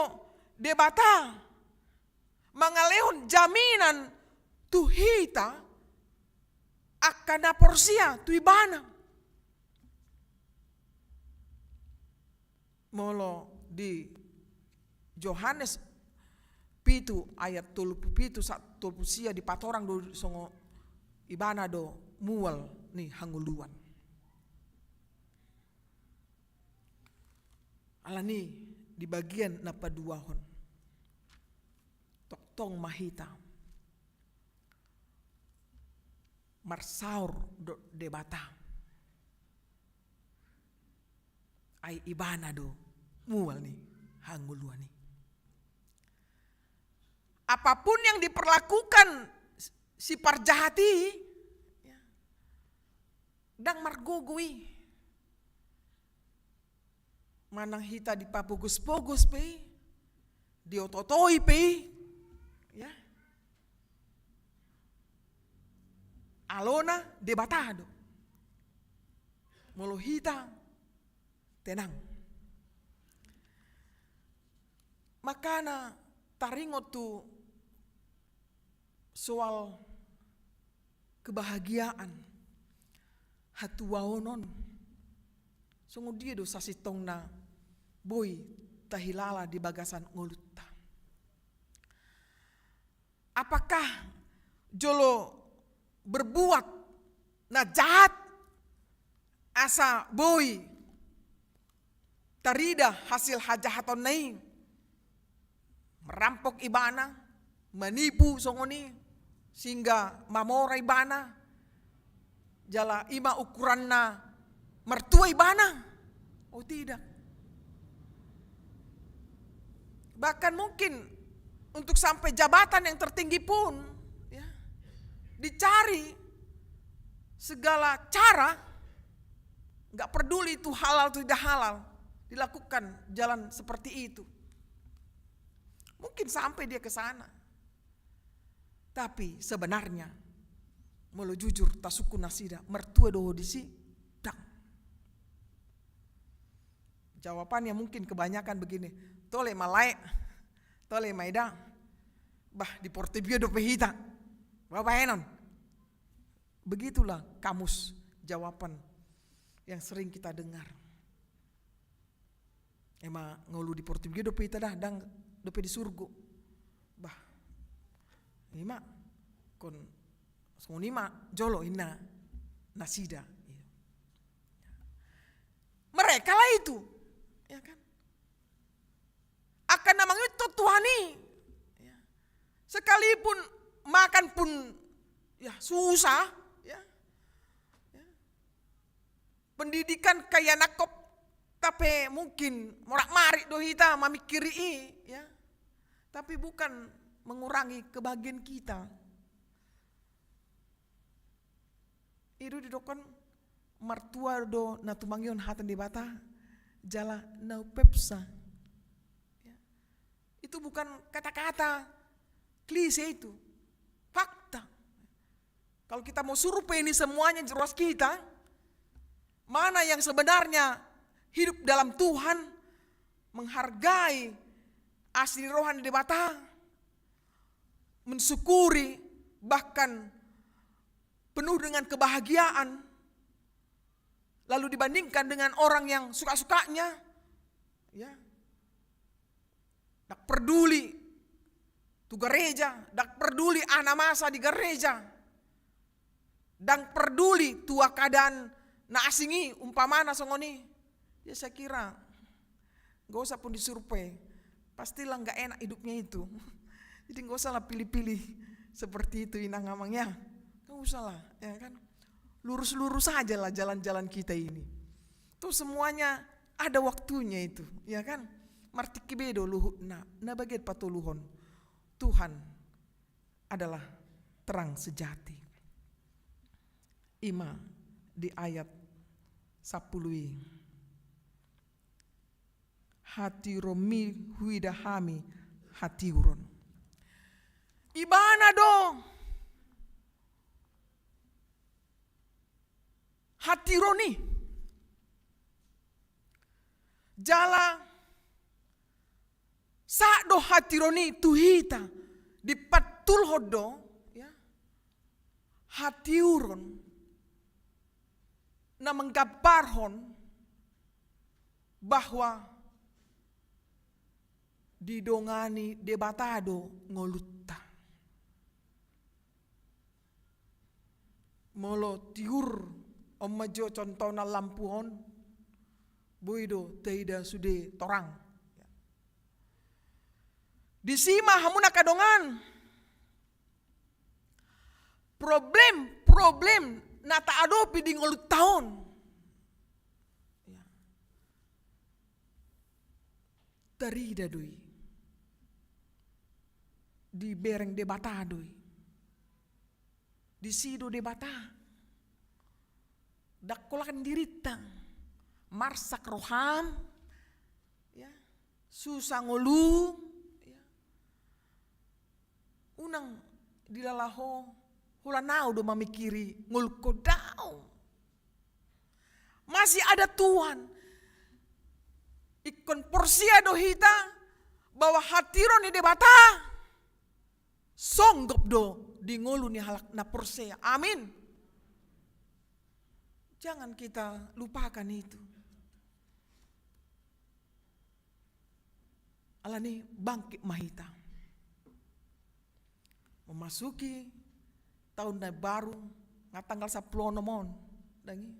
Debata mangalehon jaminan tu hita angka na porsea tu Ibana. Molo di Johannes pitu ayat tolu pulu pitu sahat tolu pulu sia dipatorang do songon Ibana do mual ni hangoluan. Alani di bagian na paduahon, tongtong ma hita marsaor dohot Debata. Ai Ibana do mual ni hangoluan i. Apapun yang diperlakukan si parjahat i, ya, ndang margogo i. Manang hita dipapogos-pogos pe i, diototoi pe i, ya. Alona Debata do. Molo hita tenang. Makana taringot tu soal kebahagiaan, hatuaon on, songon dia do sasintongna boi tahilala di bagasan ngolunta? Apakah jolo berbuat na jahat asa boi tarida hasil hajahatonna i? Merampok ibana, manipu songon i, sehingga mamora ibana, jala i ma ukuranna martua ibana? Oh, tidak. Bahkan mungkin untuk sampai jabatan yang tertinggi pun, ya, dicari segala cara, nggak peduli itu halal atau tidak halal, dilakukan jalan seperti itu. Mungkin sampai dia ke sana. Tapi sebenarnya, molo jujur, tasungkun nasida, martua do ho disi? Ndang. Jawabannya mungkin kebanyakan begini, tole ma lae, tole ma eda, bah, di Portibi dope hita, babaenon. Begitulah kamus jawaban yang sering kita dengar. Ema ngolu di Portibi dope hita da, ndang dope di surgo. Bah, ima kon songon ima jolo inna nasida. Mereka lah itu, ya kan? Akan na mangihuthon Tuhan i, ya. Sekalipun makan pun, ya, susah, ya. Ya. Pendidikan kaya nangkop, tapi mungkin morak-marik do hita mamikiri i, ya. Tapi bukan mengurangi kebahagiaan kita. I do didokkon martua do na tumangihon hata ni Debata, jala na umpepsa. Ya. Itu bukan kata-kata klise itu. Fakta. Kalau kita mau survei ini semuanya jelas kita, mana yang sebenarnya hidup dalam Tuhan, menghargai asi ni roha ni Debata, mensyukuri, bahkan penuh dengan kebahagiaan, lalu dibandingkan dengan orang yang suka-sukanya, ya, ndang peduli tu gareja, ndang peduli aha na masa di gareja, ndang peduli tu keadaan na asing i, umpamana songon i, ya, saya kira nggak usah pun disurvei, pastilah nggak enak hidupnya itu. Jadi nggak usahlah pilih-pilih seperti itu, inang amang, ya. Nggak usahlah, ya kan? Lurus-lurus sajalah jalan-jalan kita ini. Tuh, semuanya ada waktunya itu, ya kan? Martingki be do luhutna, na bagian patoluhon, Tuhan adalah terang sejati. Ima di ayat sampulu i. Hatiuronmi huida hami hatiuron. Ibana do hatiuron i. Jala sahat do hatiuron i tu hita, dipantulhon do, ya, hatiuron na manggambarhon bahwa didongani Debata do ngolunta. Molo tiur, on ma jo contohna lampu on, boi do taida sude torang. Disi ma hamu angka dongan, problem-problem na taadopi di ngolunta on, ya, tarida do i. Dibereng Debata do i. Disi do Debata. Ndang holan dirinta. Marsak roham, ya, susa ngolum, ya. Unang dilala ho, holan ahu do mamingkiri ngolungkon, daong. Masih ada Tuhan. Ingkon porsea do hita bahwa hatiuron ni Debata songgop do di ngolu ni halak na porsea. Amin. Jangan kita lupakan itu. Alani bangkit ma hita. Memasuki tahun na baru, nga tanggal sampulu onom on, dang i.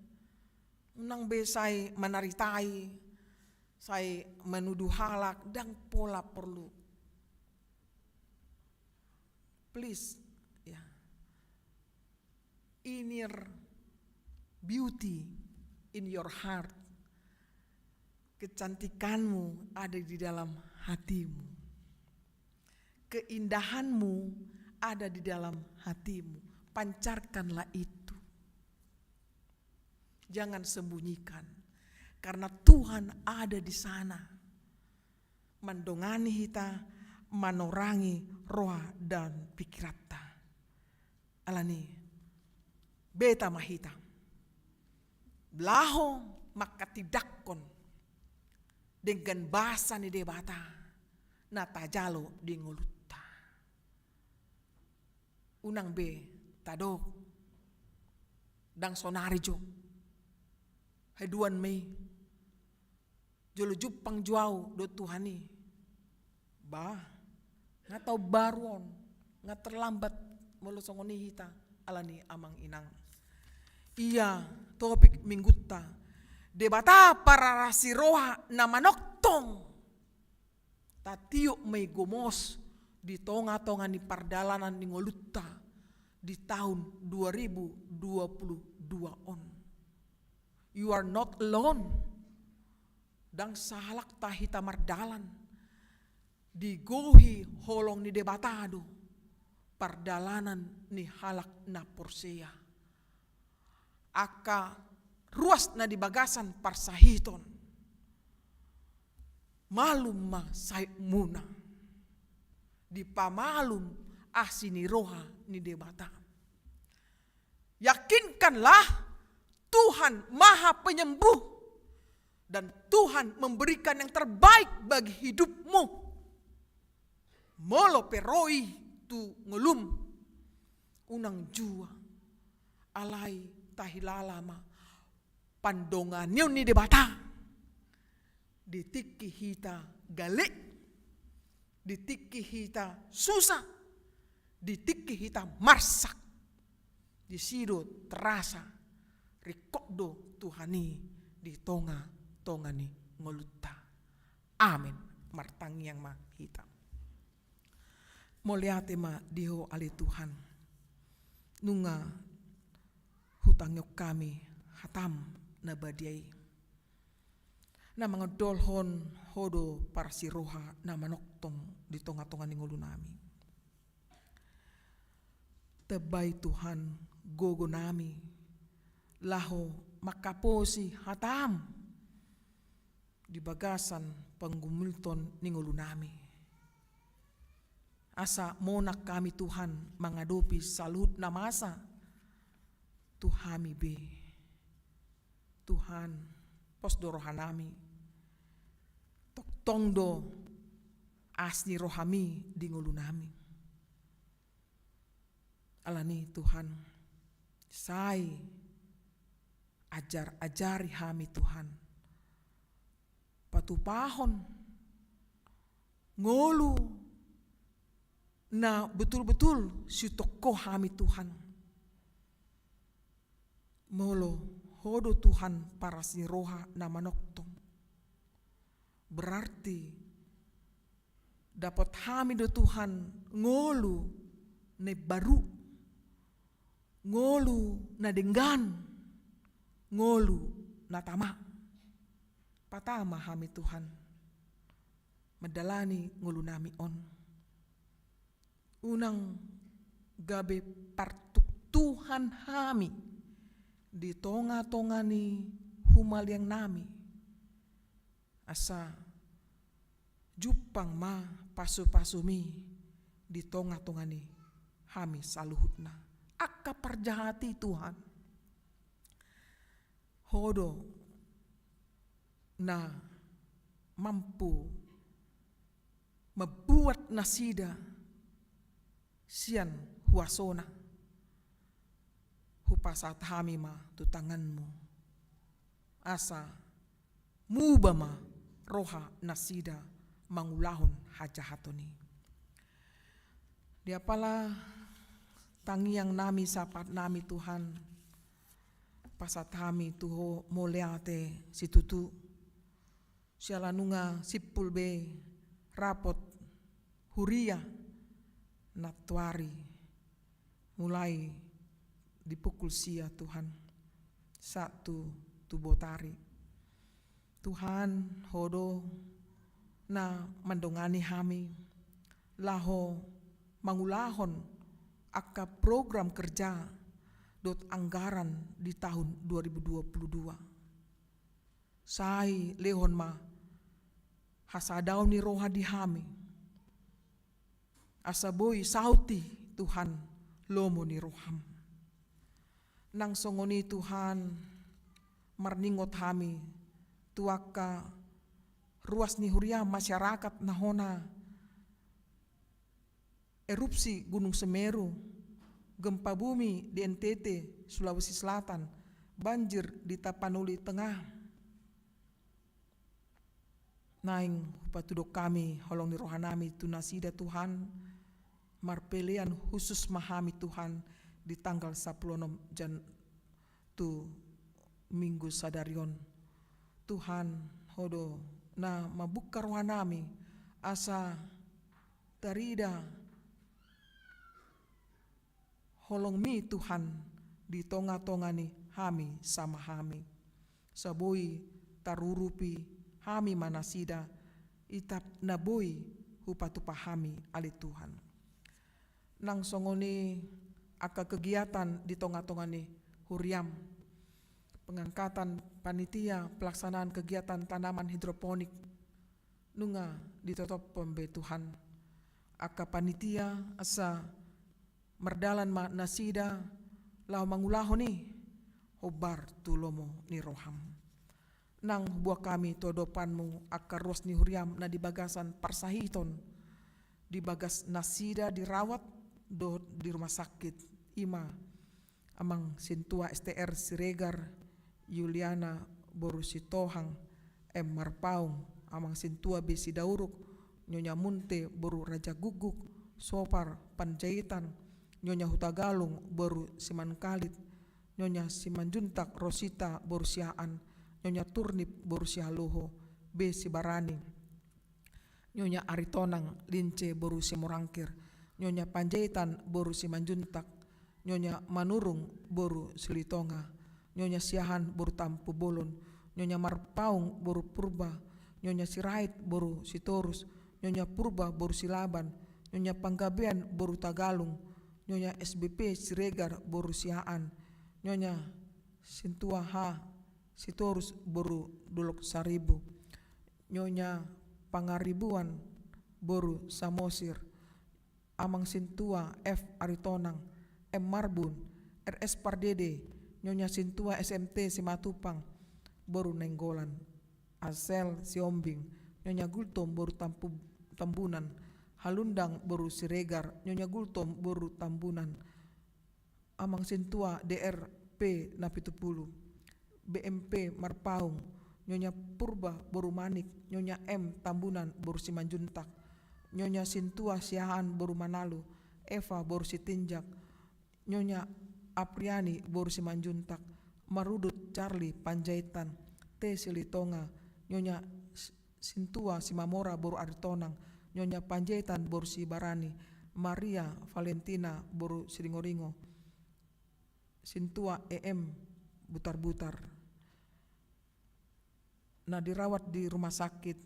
Unang be sai manaritai, sai manuduh halak, ndang pola porlu. Please, ya. Inner beauty in your heart. Kecantikanmu ada di dalam hatimu. Keindahanmu ada di dalam hatimu. Pancarkanlah itu. Jangan sembunyikan. Karena Tuhan ada di sana. Mandongani hita, manorangi roha dan pikiranta. Alani, beta ma hita laho manghatindanghon denggan basa ni Debata na tajalo di ngolunta. Unang be tadok, ndang sonari jo. Haduan ma i. Jolo jumpang jo ahu dohot Tuhan i. Bah, nga taon baru on, nga terlambat molo songon i hita, alani amang inang. Ia topik minggunta, Debata parasi roha na manongtong. Tatiop ma i gomos di tonga-tonga ni pardalanan ni ngolunta di tahun dua ribu dua puluh dua on. You are not alone. Ndang sahalakta hita mardalan. Digohi holong ni Debata do pardalanan ni halak na porsea. Angka ruas na di bagasan parsahiton, malum ma sahitmuna. Dipamalum asi ni roha ni Debata. Yakinkanlah Tuhan Maha Penyembuh dan Tuhan memberikan yang terbaik bagi hidupmu. Molo pe ro i tu ngolum, unang jua, alai tahilala ma pandonganion ni Debata. Di tingki hita gale, di tingki hita susa, di tingki hita marsak, disi do terasa ringkot do Tuhan i di tonga-tonga ni ngolunta. Amen. Martangiang ma hita. Mauliate ma di Ho ale Tuhan. Nunga hutangihon hami hataM na badia i, na mangondolhon Ho do parasi roha na manongtong di tonga-tonga ni ngolunami. Tambai Tuhan gogonami laho mangkaposi hataM di bagasan panggumilton ni ngolunami. Asa monang hami Tuhan mangadopi saluhut na masa tu hami be. Tuhan, pos do rohanami. tong do asi ni rohami di ngolunami. Alani Tuhan, sai ajar-ajari hami Tuhan, patupahon ngolu na betul-betul sitongko hami Tuhan. Molo Ho do Tuhan paras ni roha na manongtong, berarti dapot hami do Tuhan ngolu na baru, ngolu na denggan, ngolu na tama. Patama hami Tuhan mandalani ngolunami on. Unang gabe partuktuhan hami di tonga-tonga ni humaliangnami, asa jumpang ma pasu-pasumi di tonga-tonga ni hami saluhutna. Angka parjahat i Tuhan, Ho do na mampu mambuat nasida sian huasona. Hupasahat hami ma tu tanganmu, asa muba ma roha nasida mangulahon hajahaton i. Di apala tangiangnami, sahatnami Tuhan, pasahat hami tu Ho mauliate situtu, siala nunga simpul be rapot huria nantoari, mulai di pukul sia Tuhan, sahat tu, tu botari. Tuhan, Ho do na mandongani hami laho mangulahon angka program kerja dohot anggaran di tahun dua ribu dua puluh dua. Sai lehon ma hasadaon ni roha di hami, asa boi saut i Tuhan lomo ni roham. Nang songon i Tuhan, marningot hami tu angka ruas ni huria masyarakat na hona erupsi Gunung Semeru, gempa bumi di N T T, Sulawesi Selatan, banjir di Tapanuli Tengah. Naeng hupatudok hami holong ni rohanami tu nasida Tuhan, marpelean khusus ma hami Tuhan di tanggal sampulu onom Jan-, tu Minggu sadari on. Tuhan, Ho do na mambuka rohanami asa tarida holongmi Tuhan di tonga-tonga ni hami sama hami. Asa boi tarurupi hami ma nasida, i tap na boi hupatupa hami ale Tuhan. Nang songon i angka kegiatan di tonga-tonga ni huriam, pengangkatan panitia pelaksanaan kegiatan tanaman hidroponik, nunga ditotophon be Tuhan angka panitia asa mardalan ma nasida laho mangulahon i hombar tu lomo ni roham. Nang huboan hami tu adopanmu angka ruas ni huriam na di bagasan parsahiton, di bagas nasida dirawat dohot di rumah sakit, i ma Amang Sintua S T R Siregar, Yuliana boru Sitohang M Marpaung, Amang Sintua B Sidauruk, Nyonya Munte boru Rajagukguk, Sopar Panjaitan, Nyonya Hutagalung boru Simanungkalit, Nyonya Simanjuntak Rosita boru Siaan, Nyonya Turnip boru Sihaloho B Sibarani, Nyonya Aritonang Lince boru Simorangkir, Nyonya Panjaitan boru Simanjuntak, Nyonya Manurung boru Silitonga, Nyonya Siahaan boru Tampubolon, Nyonya Marpaung boru Purba, Nyonya Sirait boru Sitorus, Nyonya Purba boru Silaban, Nyonya Panggabean boru Tagalung, Nyonya S B P Siregar boru Siaan, Nyonya Sintua H Sitorus boru Dolok Saribu, Nyonya Pangaribuan boru Samosir, Amang Sintua F Aritonang M Marbun, R S Pardede, Nyonya Sintua S M T Simatupang boru Nainggolan, Asel Siombing, Nyonya Gultom boru Tampu-, Tambunan. Halundang boru Siregar, Nyonya Gultom boru Tambunan. Amang Sintua D R P Napitupulu. B M P Marpaung, Nyonya Purba boru Manik, Nyonya M Tambunan boru Simanjuntak, Nyonya Sintua Siahaan boru Manalu, Eva boru Sitinjak, Nyonya Apriani boru Simanjuntak, Marudut Charlie Panjaitan, T Silitonga, Nyonya S-, Sintua Simamora boru Aritonang, Nyonya Panjaitan boru Sibarani, Maria Valentina boru Siringoringo, Sintua E M Butarbutar. Na dirawat di rumah sakit,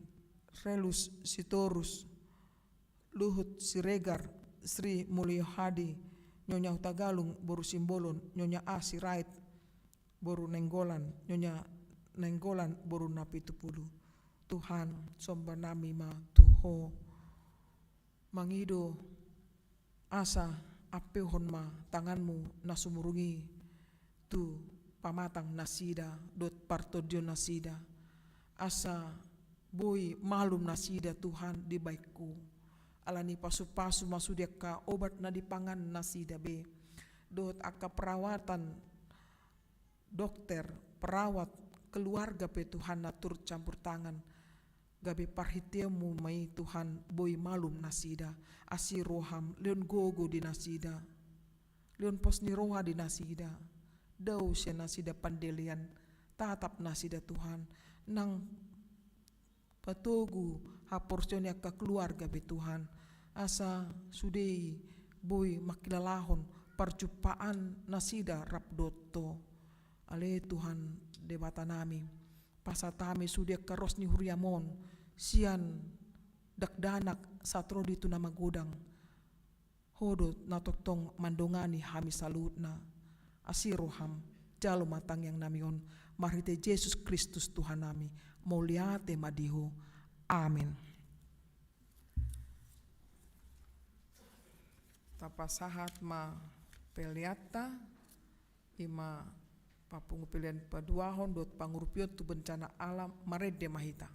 Relus Sitorus, Luhut Siregar, Sri Mulyohadi, Nyonya Hutagalung boru Simbolon, Nyonya A Sirait boru Nainggolan, Nyonya Nainggolan boru Napitupulu. Tuhan, somba nami ma tu Ho. Mangido asa ampehon ma tanganmu na sumurung i tu pamatang nasida dohot partondion nasida. Asa boi malum nasida, Tuhan, dibahen Ho. Alani pasu-pasu ma sude angka obat na dipangan nasida be. Dohot angka perawatan, dokter, perawat, keluarga pe, Tuhan, na turut campur tangan. Gabe parhiteanmu ma i, Tuhan, boi malum nasida. Asi roham, lehon gogo di nasida. Lehon pos ni roha di nasida. Dao sian nasida pandelean. Tatap nasida, Tuhan. Nang patogu haporseaon ni angka keluarga be, Tuhan. Asa sude i boi mangkilalahon parjumpaan nasida rap dohot Ho. Ale Tuhan Debata nami, pasahat hami sude angka ros ni huriam on, sian dakdanak sahat ro di tu na magodang. Ho do na tongtong mandongani hami saluhutna. Asi roham, jalo ma tangiang nami on, marhite Jesus Kristus Tuhan nami. Mauliate ma di Ho. Amen. Tapasahat ma peleanta. I ma papungu pelean paduahon dohot pangurupion tu bencana alam. Marende ma hita.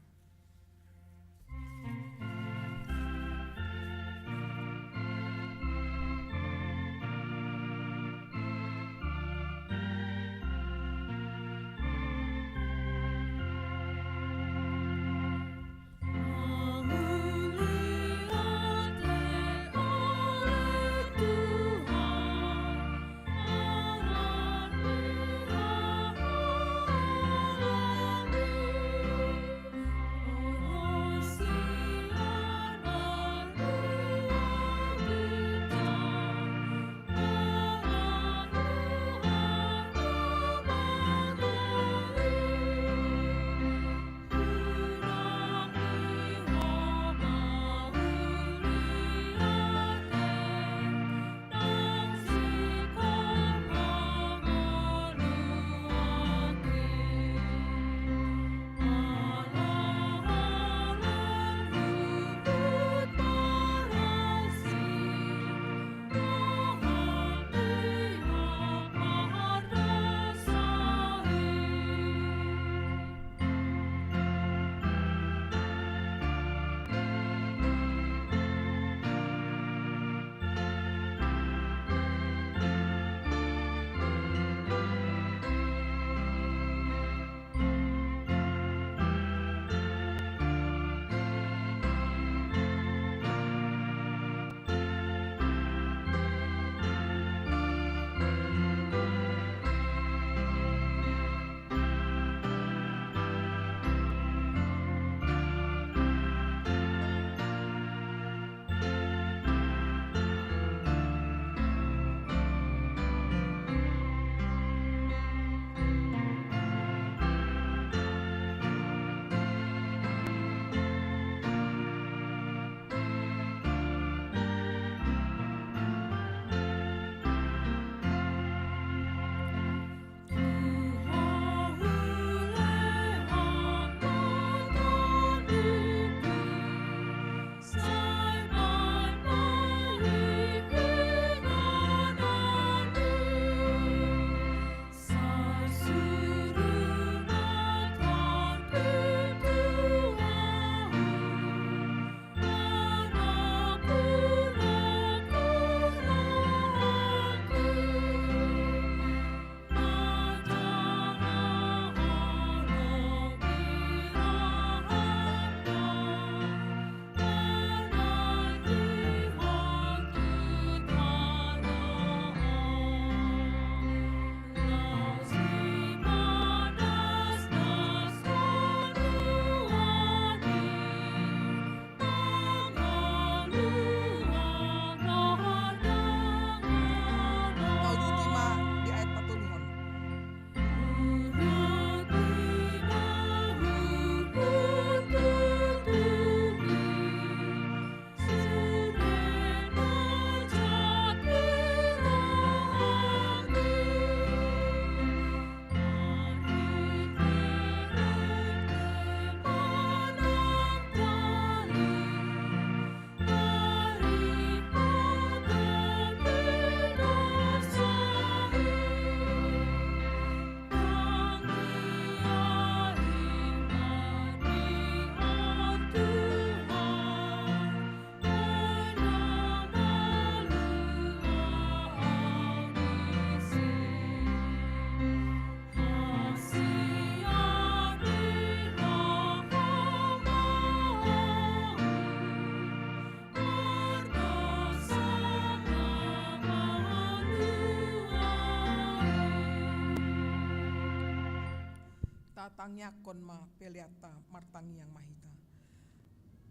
Tangiangkon ma peleanta, martangiang ma hita.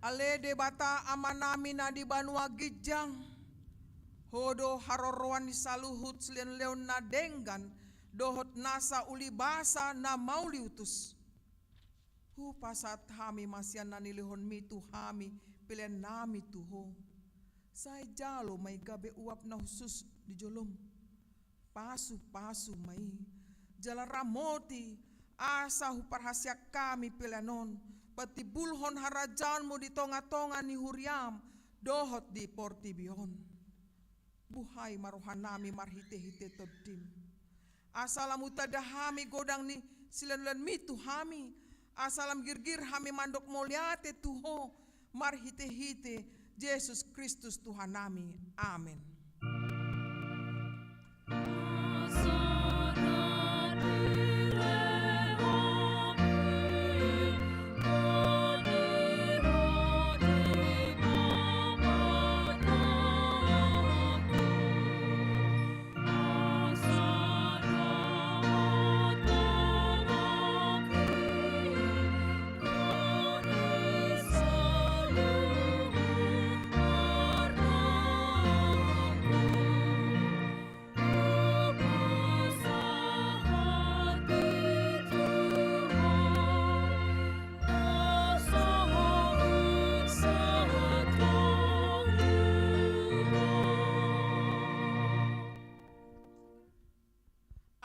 Ale Debata Amanami na di banua ginjang, Ho do haroroan ni saluhut silehonlehon na denggan dohot nasa ulibasa na mauliutus. Hupasahat hami ma sian na nilehonMi tu hami peleannami tu Ho. Sai jalo ma i gabe uap na hushus di joloM. Pasupasu ma i, jala ramoti, asa huparhaseang hami pelean on patimbulhon harajaonMu di tongatonga ni huriaM dohot di portibi on. Buhai ma rohanami marhitehite TondiM, asa lam hutanda hami godang ni silehonlehonMi tu hami, asa lam girgir hami mandok mauliate tu Ho marhitehite Jesus Kristus Tuhannami. Amen.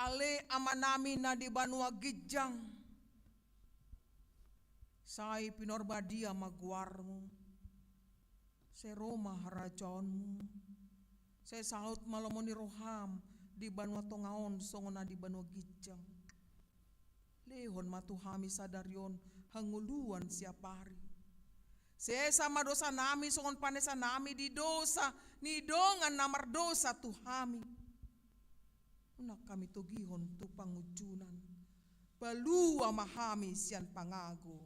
Ale Amanami na di banua ginjang, sai pinarbadia ma goarMu. Sai ro ma harajaonMu. Sai saut ma lomo ni rohaM di banua tonga on songon na di banua ginjang. Lehon ma tu hami sadari on hangoluan siapari. Sesa ma dosanami songon panesanami di dosa ni dongan na mardosa tu hami. Unang hami togihon tu pangunjunan. Palua ma hami sian pangago.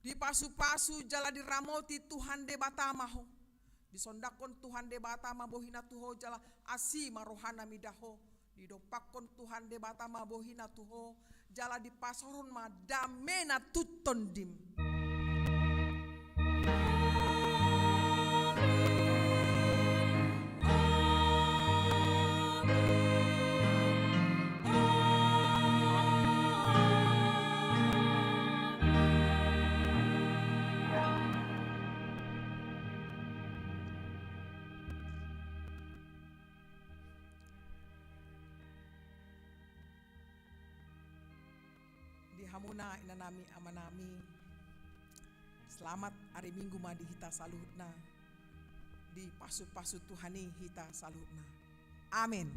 Dipasupasu jala diramoti Tuhan Debata ma ho. Disondangkon Tuhan Debata ma bohina tu ho jala asi ma rohana mida ho. Didompakkon Tuhan Debata ma bohina tu ho jala dipasaorhon ma damena tu tondim. Di hamuna inanami amanami, selamat ari Minggu ma di hita saluhutna. Dipasupasu Tuhan i hita saluhutna. Amen.